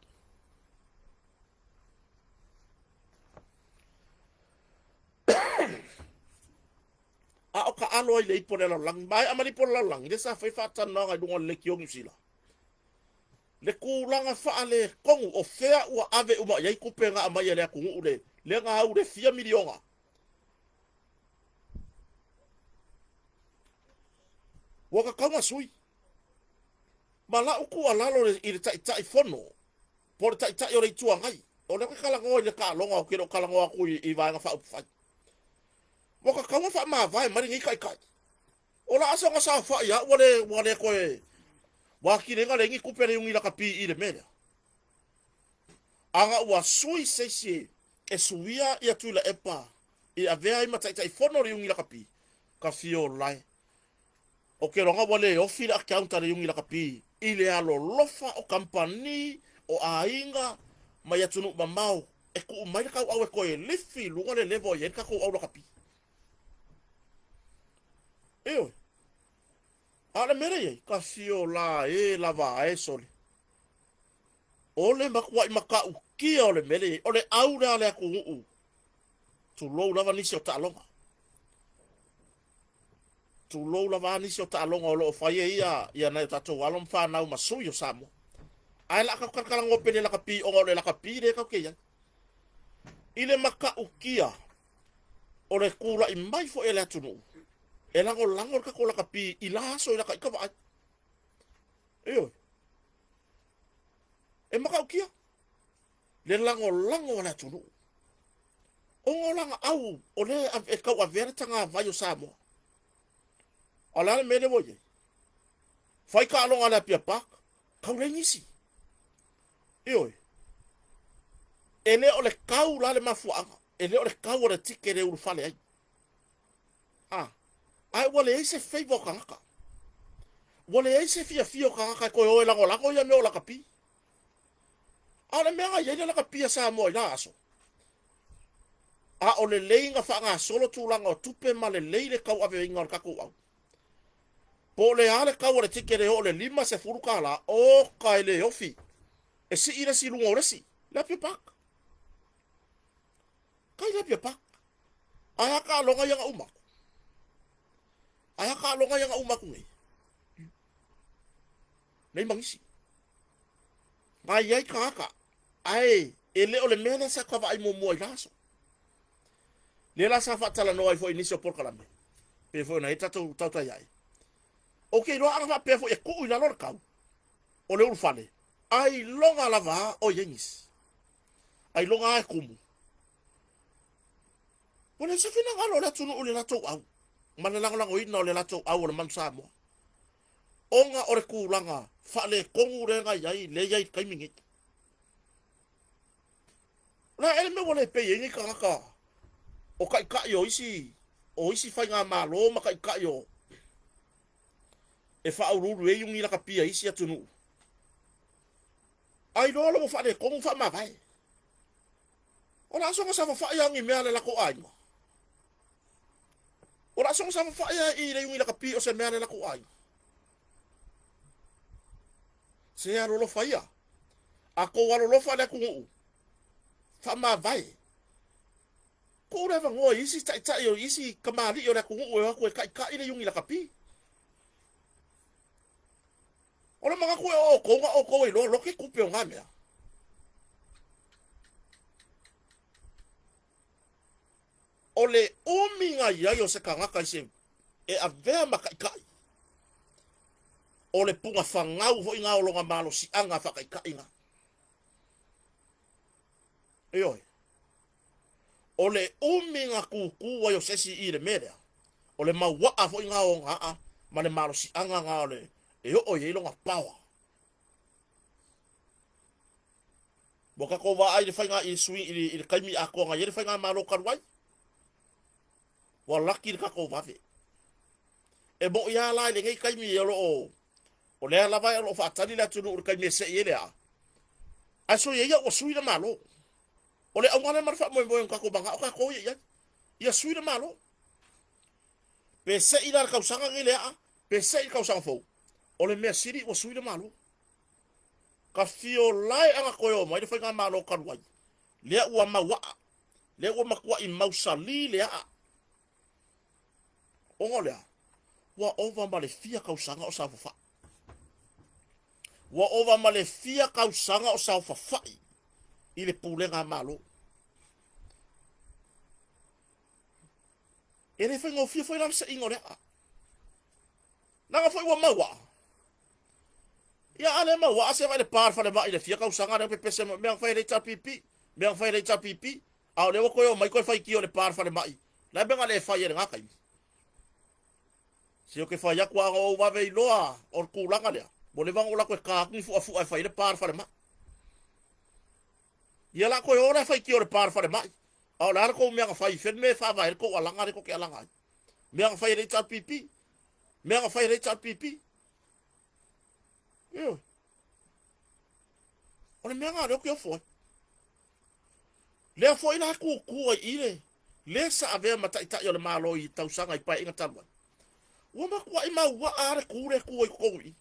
A o taalo ai le ipu o le lalolagi. Maea ma le ipu o le lalolagi, lea sa fai faatalanoaga i luga o le Lekiō Niu Sila. Le tulaga faaletonu o fea ua ave uma i ai tupe na aumai e le atunuu le lea na au le fia miliona. Ua tatau ona sui. Ma lau tuualalo i le Taitaifono po o le Taitai o le Itu Agai, o lea ou te talanoa i le taaloga ou te le o talanoa atu i Vaega Faaupufai. Ua tatau ona faamavae mai lenei Taitai. O la asa ona saofai lava ua le, ua le toe, ua atili ai ona leai ni tupe a le Iuni Lakapi i le mea lea. Ana ua sui se isi e suia ia Tuilaepa i avea ai ma Taitaifono o le Iuni Lakapi, ka fia olae. Ou te iloa ua le ofi le account a le Iuni Lakapi i le alolofa o kamupani, o aiga mai atunuu mamao e tuu mai le tauau e toe lifi i luga le level e i ai le tatou au lakapi. Ioe. A o le mea lea e i ai, ka fia ola e lava e sole. O le matuai matautia o le mea lea e i ai, o le au lea a le atunuu, tulou lava nisi o taaloga. Tulou lava nisi o taaloga o lo o fai ai ia, ia nai o tatou alo ma fanau ma sui o Samoa. Ae la ka kalakalagoa pe le lakapi ona o le lakapi lea tatou te i ai. I le matautia o le tulai mai foi e le atunuu e lagolago le tatou lakapi i la aso i lata ita vaai. Ioe. E matautia le lagolago a le atunuu ona o lana au o lea e tauavea le tagavai o Samoa. A o le a le mea lea ua i ai? Fai taaloga a le Apia Park, tau leai nisi. Ioe. E le o le tau la le mafuaaga, e le o le tau o le tikete e ulufale ai. A, ae ua leai se favor o tagata. Ua leai se fiafia o tagata e toe o e lagolago ia mea o lakapi. A o le mea na i ai le lakapi a Samoa i la aso, a o lelei na faagasolo tulaga o tupe ma lelei le tauaveina o le tatou au. Po o le a le tau o le tikete e oo i le $50, oka e le ofi e sii le isi i luga o le isi. Le Apia Park. Kai le Apia Park. Ae a taaloga ia na uma atu? Ae a taaloga ia na uma atu nei? Nei ma nisi. Na i ai tagata, ae e le o le mea lea sa ta vaai muamua i la aso. Lea la sa faatalanoa ai foi i nisi o polokalame, pei foi ona i ai tatou tautai ai. Ou te iloa ana faapea foi e tuu i lalo le tau o le ulufale, ailoga lava a o i ai nisi. Ailoga a e tumu. Ua leai se finagalo o le atunuu i le latou au ma le lagolagoina o le latou au o le manu Samoa, ona o le tulaga faaletonu lea na i ai, lea e i ai i le taimi nei. O le a ea le mea ua le pei ai nei tagata o taitai o isi, o isi faigamalo ma taitai o e faauluulu i ai iuni lakapia i isi atunuu? Ailoa la ua faaletonu faamavae. O le a soona saofafai lava ni mea a le latou aiga. O le a soona saofafai lava i le iuni lakapi o se mea a le latou aiga. Se alolofa ia. A tou alolofa i le atunuu, faamavae. Tuu le avanoa i isi taitai o isi tamalii o le atunuu e o atu e taitai le iuni lakapi. O le manatu e o outou na outou e iloa lote tupe o na mea. O le umi na i ai o se tagata i se e avea ma taitai, o le pugafagau foi na o lona malosiaga faataitai na. Ioe. O le umi na tūtū ai o se isi i le mea lea, o le mauaa foi na o ona aa ma le malosiaga na o le e oo i ai lona power. Ua tatou vaai i le faiga i le sui i le taimi atoa na i ai le faigamalo talu ai. Ua laki le tatou vave. E moʻi lava la i lenei taimi o lo o o lea lava o lo o faatali le atunuu i le taimi e sei ai le aa. Ae soia ia ua sui le Malo. O le auga lea ma le faamoemoe o tatou manao tatou ia i ai. Ia sui le Malo. Pe sei la le tausaga nei le aa, pe sei le tausaga fou. O le mea sili ua sui le Malo. Ka fiolae ana toe o mai le faigamalo talu ai. Lea ua mauaa. Lea ua matuai mausali le aa. Ona o le a? Ua ova ma le fia tausaga o saofafai. Ua ova ma le fia tausaga o saofafai i le pulega a Malo. E le faigofie foi la le seiga o le aa. Leaga foi ua mau aa. Ia a le mau aa se vaai le pa le falemai i le fia tausaga lea pepese mea na fai e le HRPP, mea na fai e le HRPP, a o lea ua toe omai toe faitio i le pa le falemai. Le a mea na le fai ai i lena taimi? Se ou te fai atu a na ou vave iloa o le tulaga lea, ua leva ona ou alu atu e ta atu ni fuafu'a e fai ai le pa le falemai. Ia la toe o la e faitio i le pa le falemai. A o le a le tou mea na fai i fea le mea e faavae ai le tou alaga lea tou te alaga ai? Mea na fai e le HRPP. Mea na fai e le HRPP. Ioe. O le mea na lea ou te ofo ai. Lea foi la tutu ai i le le sa avea ma taitai o le Malo i tausaga i paeaiga talu ai. Ua matuai mauaa lava le tu lea e tu ai i totonu i i.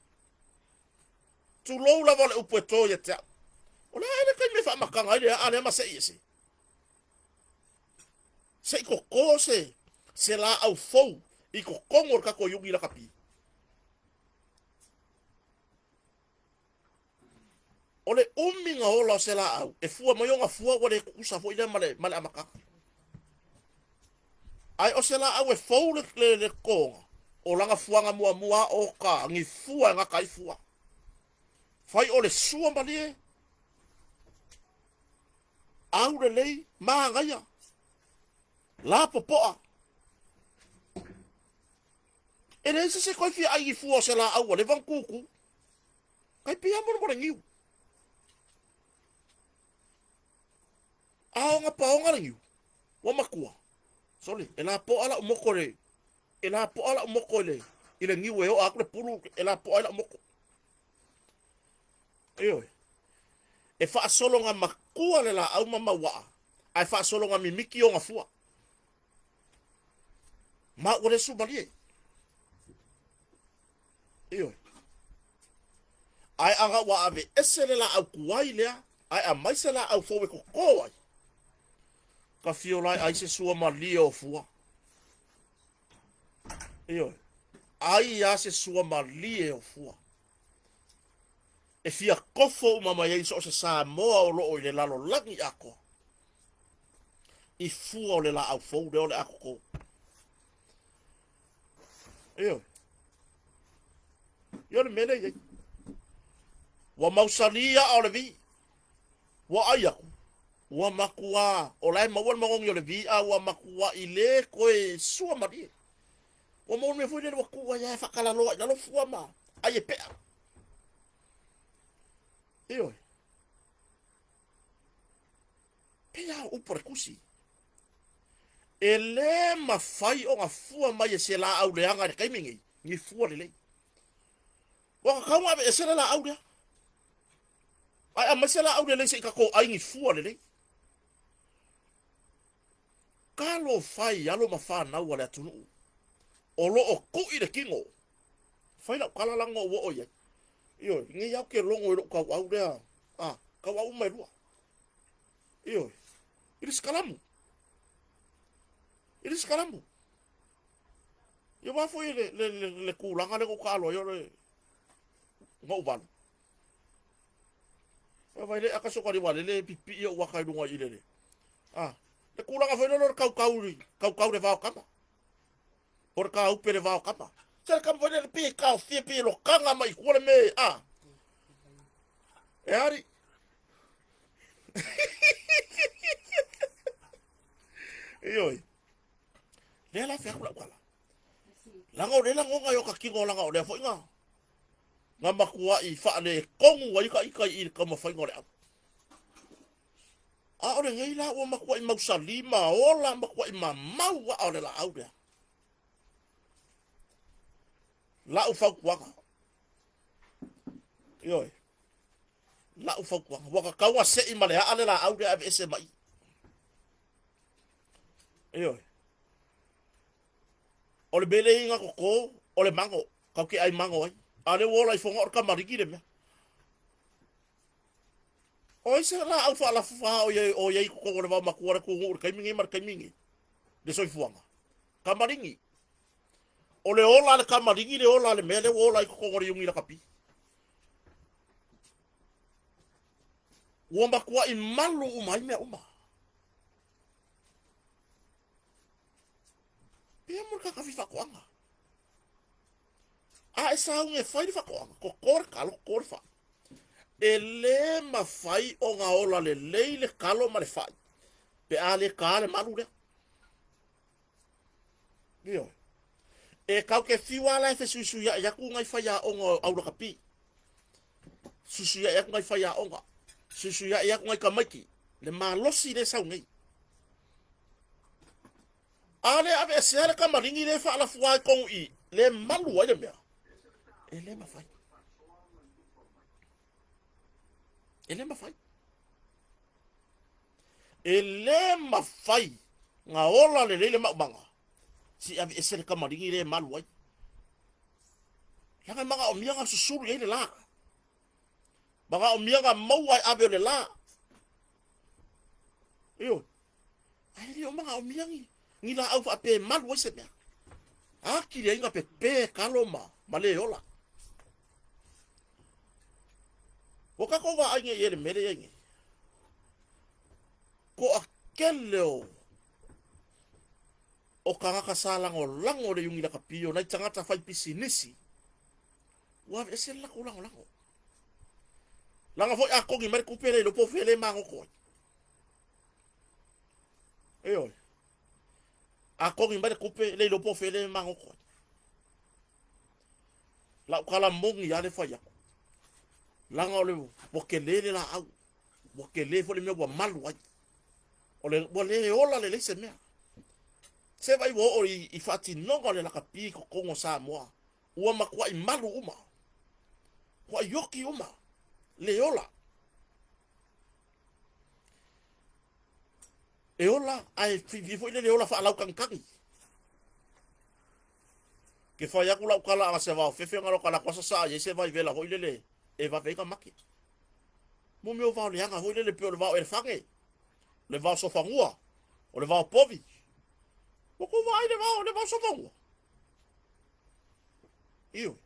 Tulou lava o le upu e to ia te au. O le a ea le taimi e faamataga ai le aa lea ma sei ese? Se i totō se, se laau fou i totonu o le tatou iuni lakapi. O le umiga ola o se laau, e fua mai ona fua ua le tutusa foi lea ma le, ma le amataga. Ae o se laau e fou le, le, le totoga, o lana fuaga muamua o ka ni fua e gata ai fua. Fai o le sua malie, au lelei, manaia, la popoa. E leai se se toe fia ai i fua o se laau ua leva ona tutu. Kai pei lava mo le niu. A ona paoga le niu, ua matua. Sole, e lapoa lau moto le, e lapoa lau moto i le, i le niu e oa atu le pulu, e lapoa ai lau moto. Ioe. E faasologa matua le laau ma mauaa, ae faasologa mimiti ona fua. Ma ua le sumalie. Ioe. Ae aga ua ave ese le laau tuai lea, ae aumai se laau fou e toto ai, ka fiola e ai se sua malie o fua. Ioe. Ai a se sua malie o fua. E fia kofo uma mai ai so o se Samoa o loo i le lalolagi atoa. I fua o le laau fou lea o le a toto. Ioe. Ia o le mea lea i ai. Ua mausali aa o le vi. Ua ai atu. Ua matua, o la e maua le manogi o le vi, a ua matua i le toe sua malie. Ua maua le mea foi lele ua tuu ai e faatalaloa i lalo fua ma ai e pea. Ioe. Pei lava o upu a le tusi. E le mafai ona fua mai e se laau leaga i le taimi nei, ni fua lelei. Ua tatau ona aveese le laau lea. Ae aumai se laau lelei se i tatou ai ni fua lelei. Talofa i alo ma fanau a le atunuu o lo o tui le tino. Fai lau tala la na ou oo i ai. Ioe, nei lava ou te logo i lou tauau lea, a, tauau uma e lua. Ioe, i le sikalamu. I le sikalamu. Ia aua foi le, le, le, le tulaga lea na ou taalo ai o le na ou valu. Ia vai le aka so ka wale le pipi o waka i lunga i le. Ah, le tulaga foi lele o le kaukau, kaukau le vao kama. O le kaupe le vao kama. Se le kama foi lele pi kaofia pi lokanga mai kua le me, ah. E ari. Ioe. Lea la fea lau kala. Langa o le lagoga i o ka kino langa o lea foi nga. Nga makuaʻi faaletonu ai ka ika i le taumafaiga o le au. A o lenei la ua matuaʻi mausali ma ola matuaʻi mamau aʻa o le laau lea. La'u fautuaga. Ioe. La'u fautuaga. Ua tatau ona seʻi ma le aʻa le laau lea aveese mai. Ioe. O le mea lea i toto, o le mago, kau ke ai mago ai. A lea ua ola i foga o le kamaligi le mea. O ai se laau faalafufa o iai o iai totonu o le vaomatua o le atunuu i le taimi nei ma le taimi nei? Le soifuaga. Kamaligi. O le ola a le kamaligi le ola a le mea lea ua ola ai totonu o le iuni lakapi. Ua matuai malu uma ai mea uma. Pea mo le kakafi faatoaga. A e sauga e fai le faatoaga, toto le kalo, toto le fai. E le mafai ona ola lelei le kalo ma le fai, pe a le ka le malu lea. Ioe. E kau ke fiu ala e fesuisuiaʻi atu nai faiaoga o aulakapi. Suisuiaʻi atu nai faiaoga. Suisuiaʻi atu nai tamaiti. Le malosi le sau nei. A le aveesea le kamaligi le faalafua ai tonu i le malu ai le mea. E le mafai. E le mafai. E le mafai nga ola lelei le maumaga se i aveese le kamaligi le malu ai. Leaga e manaomia na susulu i ai le la. Manaomia na maua e ave o le la. Ioe. Ae le o manaomia ni, ni laau faapea e malu ai se mea. Atili ai na pepe kalo ma, ma le ola. Ua tatou vaai nei i le mea lea e i ai nei. Toatele o o tagata sa lagolago i le Iuni Lakapi, o nai tagata fai pisinisi, ua aveese le latou lagolago. Leaga foi a togi mai le tupe le iloa po o fea le magoto ai. Ioe. A togi mai le tupe le iloa po o fea le magoto ai. Lau tala moni lava le fai atu. Leaga o le ua tele le laau, ua tele foi le mea ua malu ai. O le ua le ola lelei se mea. Se vaai ua oo i, i faatinoga o le lakapi i totonu o Samoa. Ua matuai malu uma. Matuai oti uma. Le ola. E ola ae fifi foi le ola faalautagitagi. Ke fai atu lau tala aga se vao fefe na loka lako sasaa i ai se vai vela foi lele e vave ai na make. Mo mea o vao leaga foi lele pei o le vao elefane, le vao sofanua, o le vao povi. Ua tou vaai le vao, le vao sofanua. Ioe.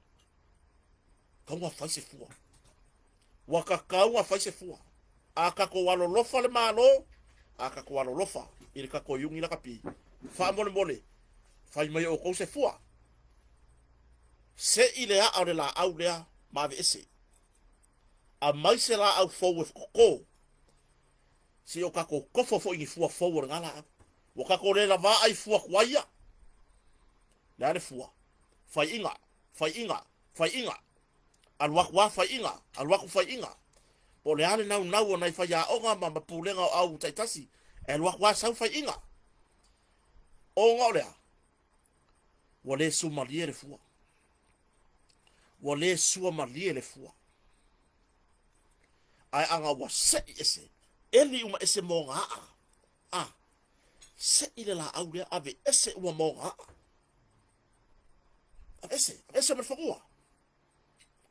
Tatau ona fai se fua. Ua tatau ona fai se fua. A tatou alolofa le Malo, a tatou alolofa i le tatou Iuni Lakapi, faamolemole, fai mai e outou se fua. Sei le aa o le laau lea ma aveese. Aumai se laau fou e toto, se i o tatou tofo foi i ni fua fou o lena laau. Ua tatou le lavā ai fua tuai ia. Le a le fua? Faiiga, faiiga, faiiga. Alu atu lava faiiga, alu atu faiiga. Po o le a le naunau o nai faiaoga ma, ma pulega o au taitasi, e alu atu lava sau faiiga. Ona o le a? Ua le sumalie le fua. Ua le suamalie le fua. Ae aga ua sei ese, eli uma ese mo ona aa. A, sei le laau lea, ave ese uma ma ona aa. Ave ese, ave ese ma le fanua.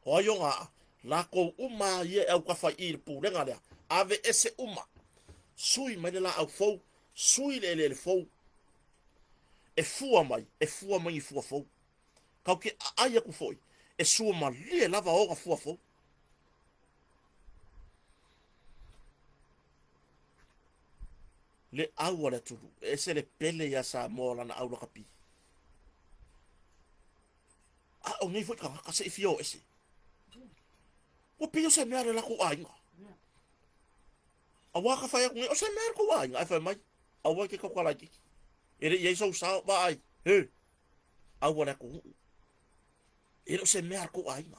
O ai ona aa? Lakou uma ia e autafa i i le pulega lea. Ave ese uma. Sui mai le laau fou, sui le eleele fou. E fua mai, e fua mai ni fua fou. Kau ke aai aku foi, e sua malie lava ona fua fou. Le au a le atunuu, e ese le pele iā Samoa o lana au lakapi. A o nei foi tagata se i fia o ese. Ua pei o se mea a le latou aiga. Aua ka fai atu nei, o se mea a le tou aiga, ae fai mai, aua e te tautala laitiiti. E le i ai sou sao, vaai, he, au a le atunuu. E le o se mea a le tou aiga.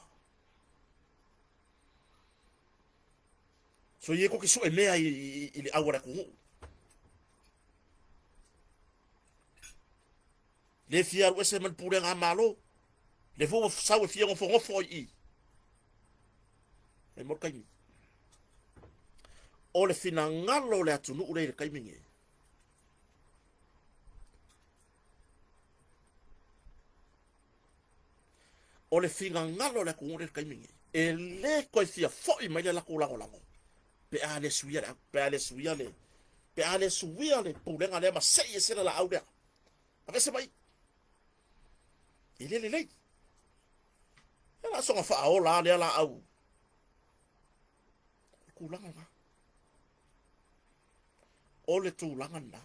So ia tou te sue mea i, i, i le au a le atunuu. Le fia alu ese ma le pulega a Malo. Le foi ua sau e fia nofonofo ai i i. E mo le taimi. O le finagalo o le atunuu lea i le taimi nei. O le finagalo o le atunuu lea i le taimi nei, e le toe fia foi mai le latou lagolago pe a le suia le au, pe a le suia le, pe a le suia le pulega lea ma sei ese le laau lea. Aveese mai. E le lelei. E la soga faaola lea laau. O le tulaga lena. O le tulaga lena.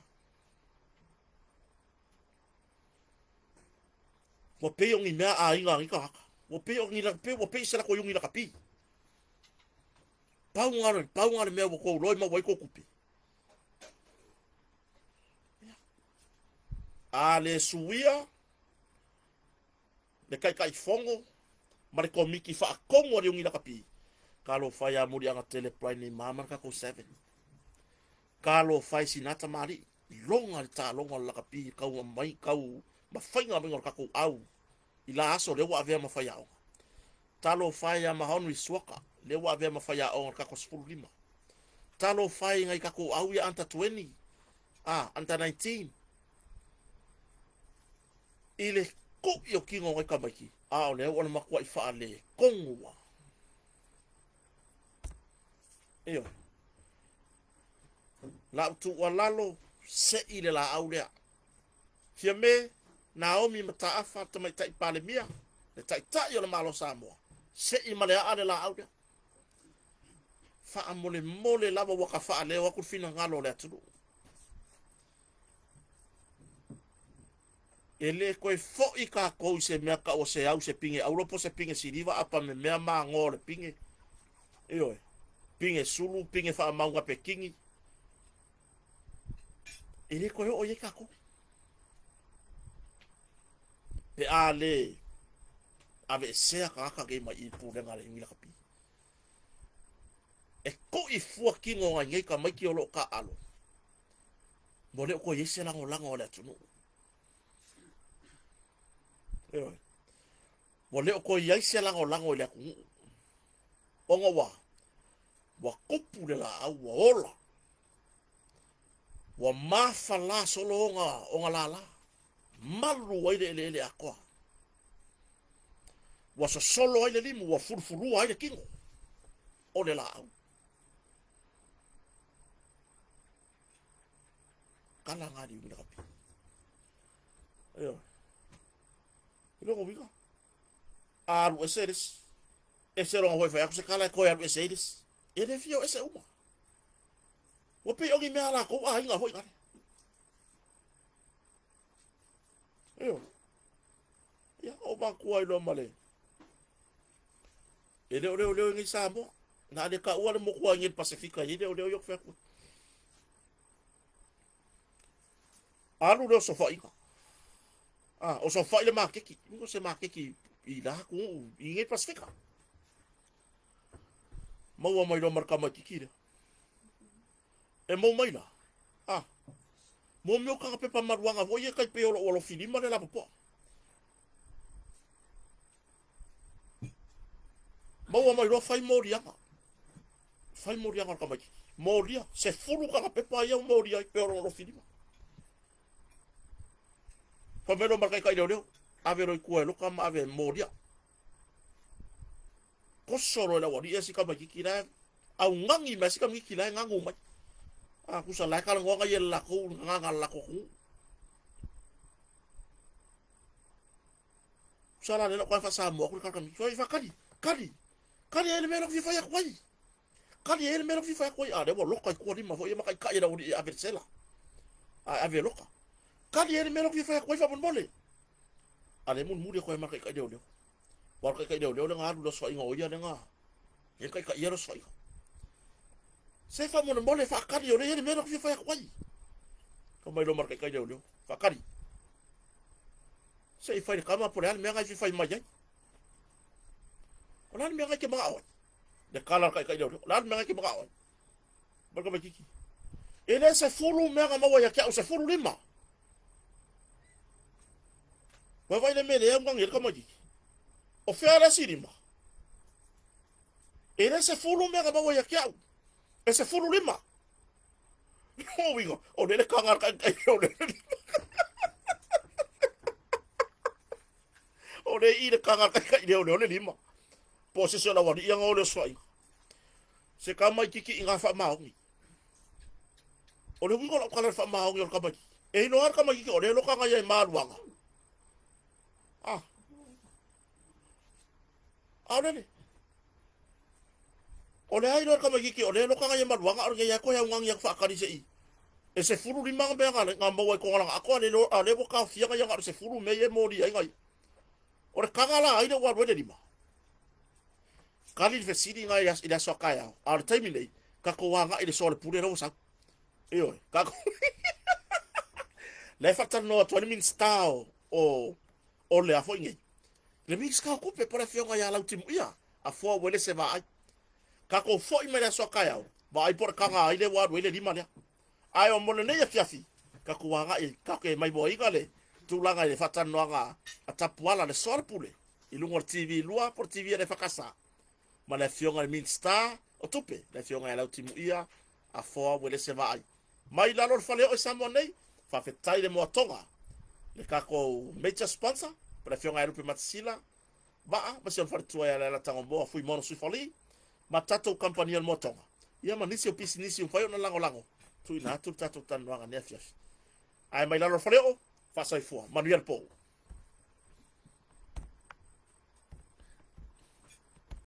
Ua pei o ni mea aiga a nei tagata. Ua pei o ni ua pei se lako iugi lakapi. Pau nga pau nga le mea ua tou iloa e maua ai tou tupe. A le suia le Taitaifono ma le Komiti Faatonu a le Iuni Lakapi, talofa e ia Muliaga tele Pliny ma ma le tatou Seven. Talofa e sina tamalii, loga le taaloga o le lakapi tau mai tau mafaiga maiga o le tatou au i la aso lea ua avea ma faiaoga. Talofa e ia Mahonri Suaka, lea ua avea ma faiaoga o le tatou 15. Talofa e i nai tatou au ia under 20, ah, under 19. I le kuʻi o kino o nai tamaiti, a o lea ua le matuaʻi faaletonu lava. Ioe. Lau tuualalo, sei le laau lea. Fiame, Naomi Mataafa, le Tamaitai Palemia, le Taitai o le Malo o Samoa, sei ma le aa le laau lea. Faamolemole lava ua ka faaleo atu le finagalo o le atunuu. E le toe foi tatou i se mea tau o se au, se pine auro po o se pine siliva apa me mea magoa o le pine. Ioe, pine sulu, pine faamauga pekini. E le toe oo i ai tatou. Pe a le aveesea tagata nei mai i le pulega a le Iwi Lakapi. E kuʻi fua kino o nai nei tamaiti o lo o taaalo, ua le o toe i ai se lagolago a le atunuu. Ioe. Ua le o toe i ai se lagolago i le atunuu. Ona ua, ua tupu le laau, ua ola. Ua mafala solo ona, ona lala. Malu ai le eleele atoa. Ua sosolo ai le limu, ua fulufulua ai le kino o le laau. Kala ngā liu mina kapi. Ioe. I lona uiga, a alu ese le isi, ese lona foi fai atu se kala e toe alu ese ai le isi. E le fia o ese uma. Ua pei o ni mea a latou aiga foi nale. Ioe. Ia, o matua ai loa ma le E le o leoleo i nei Samoa. Na le taua le motu ai nei le Pasefika i leoleo i o fai atu. Alu lea o sofaiga. Ah, o sofai le maketi. Ua se maketi i la atunuu i nei Pasefika. Maua mai loa ma le tamaitiiti lea. E mau mai la. Ah, mo mea o kanga pepa maluaga foi e tai pei o lou alofi lima le lapopoa. Maua mai loa fai moliaga. Fai moliaga o le tamaitiiti. Molia, 10 kanga pepa ia ua molia ai pei o lona alofi lima. Fai mai loa ma le taitai leoleo, ave loa i tua e loka ma ave e molia. Koso loa e le aualii si tamaitiiti la e augani mai si tamaitiiti la e ganu mai. A tusa la e talanoaga ia i le latou gagaga a le latou atunuu. Tusa la lea lau faa-Samoa atu le tala tamaitiiti. Fai faakali, kali, kali ai le mea lea ou te fia fai atu ai. Kali ai le mea lea ou te fia fai atu ai. A lea ua loka i tua lima foi ia ma taitai e le aualii e ave i le sela. A e ave e loka. Kali ai le mea lea ou te fia fai atu ai faamolemole. A lea e mulimuli atu ai ma le taitai leoleo. Ua alu taitai leoleo lea na alu i le osofaiga o ia lea na lea na taitaia le osofaiga. Se faamolemole faatali o lea e i ai le mea lea ou te fia fai atu ai. Fai mai loa ma le taitai leoleo, faatali. Se i fai le tama po o le a le mea na e fia fai mai ai. O le a le mea na e te manao ai? Le tala a le taitai leoleo, o le a le mea na e te manao ai? Mai le tamaitiiti. E le 10 mea na maua ia te au, 15. Vaavaai le mea lea augani ai le tamaitiiti. O fea le isi lima? E le 10 mea na maua ia te au. E 15. Lona uiga, o lea le taga a le taitai o le lima. O lea i le taga a le taitai lea o lea o le lima. Po o se isi o le aualii ia na o le osofaiga. Se tamaitiiti i ngā faamaoni. O le uiga o lau tala i le faamaoni o le tamaitiiti. E iloa lava le tamaitiiti o lea e loka ia i maluaga. Ah. A o lele. O le a iloa le tamaitiiti o lea e loka ia i maluaga a o lenei lava e toe augani atu faatali se i e 15 ngā mea nga maua i koga lana ato a o lea ua taofia ia na o le 10 mea ia e molia ai nai. O le taga la ai lea ua alu ai le lima. Kali le fesili na i le aso a taeao. A o le taimi nei, tatou agai i le soalepule la ua sau. Ioe, tatou La e faatalanoa atu ai le Minisita o, o, o le a foi nei. Le Minisita o Tupe po o le afioga ia Lautimuia, Afoa Uelese Vaai. Tatou foi mai le aso a taeao, vaai po o le taga ai lea ua alu ai le lima lea. Ae o mo lenei afiafi, tatou agai, tatou te maimoaina le tulaga i le faatalanoaga a Tapuala, le soalepule, i luga o le TV 2 po o le TV a le EFKS ma le afioga i le Minisita o Tupe, le afioga ia Lautimuia Afoa Uelese Vaai. Mai lalo o le faleoo i Samoa nei, faafetai le moatoga, le tatou major sponsor, po o le afioga ia Lupe Matasila Vaa, ma si ona faletua ia Leala Tagomoa Fuimono Suifali, ma tatou kamupani o le moatoga, ia ma nisi o pisinisi ua mafai ona lagolago, tuuina atu le tatou talanoaga nei afiafi. Ae mai lalo o le faleoo, faasoifua, manuia le po.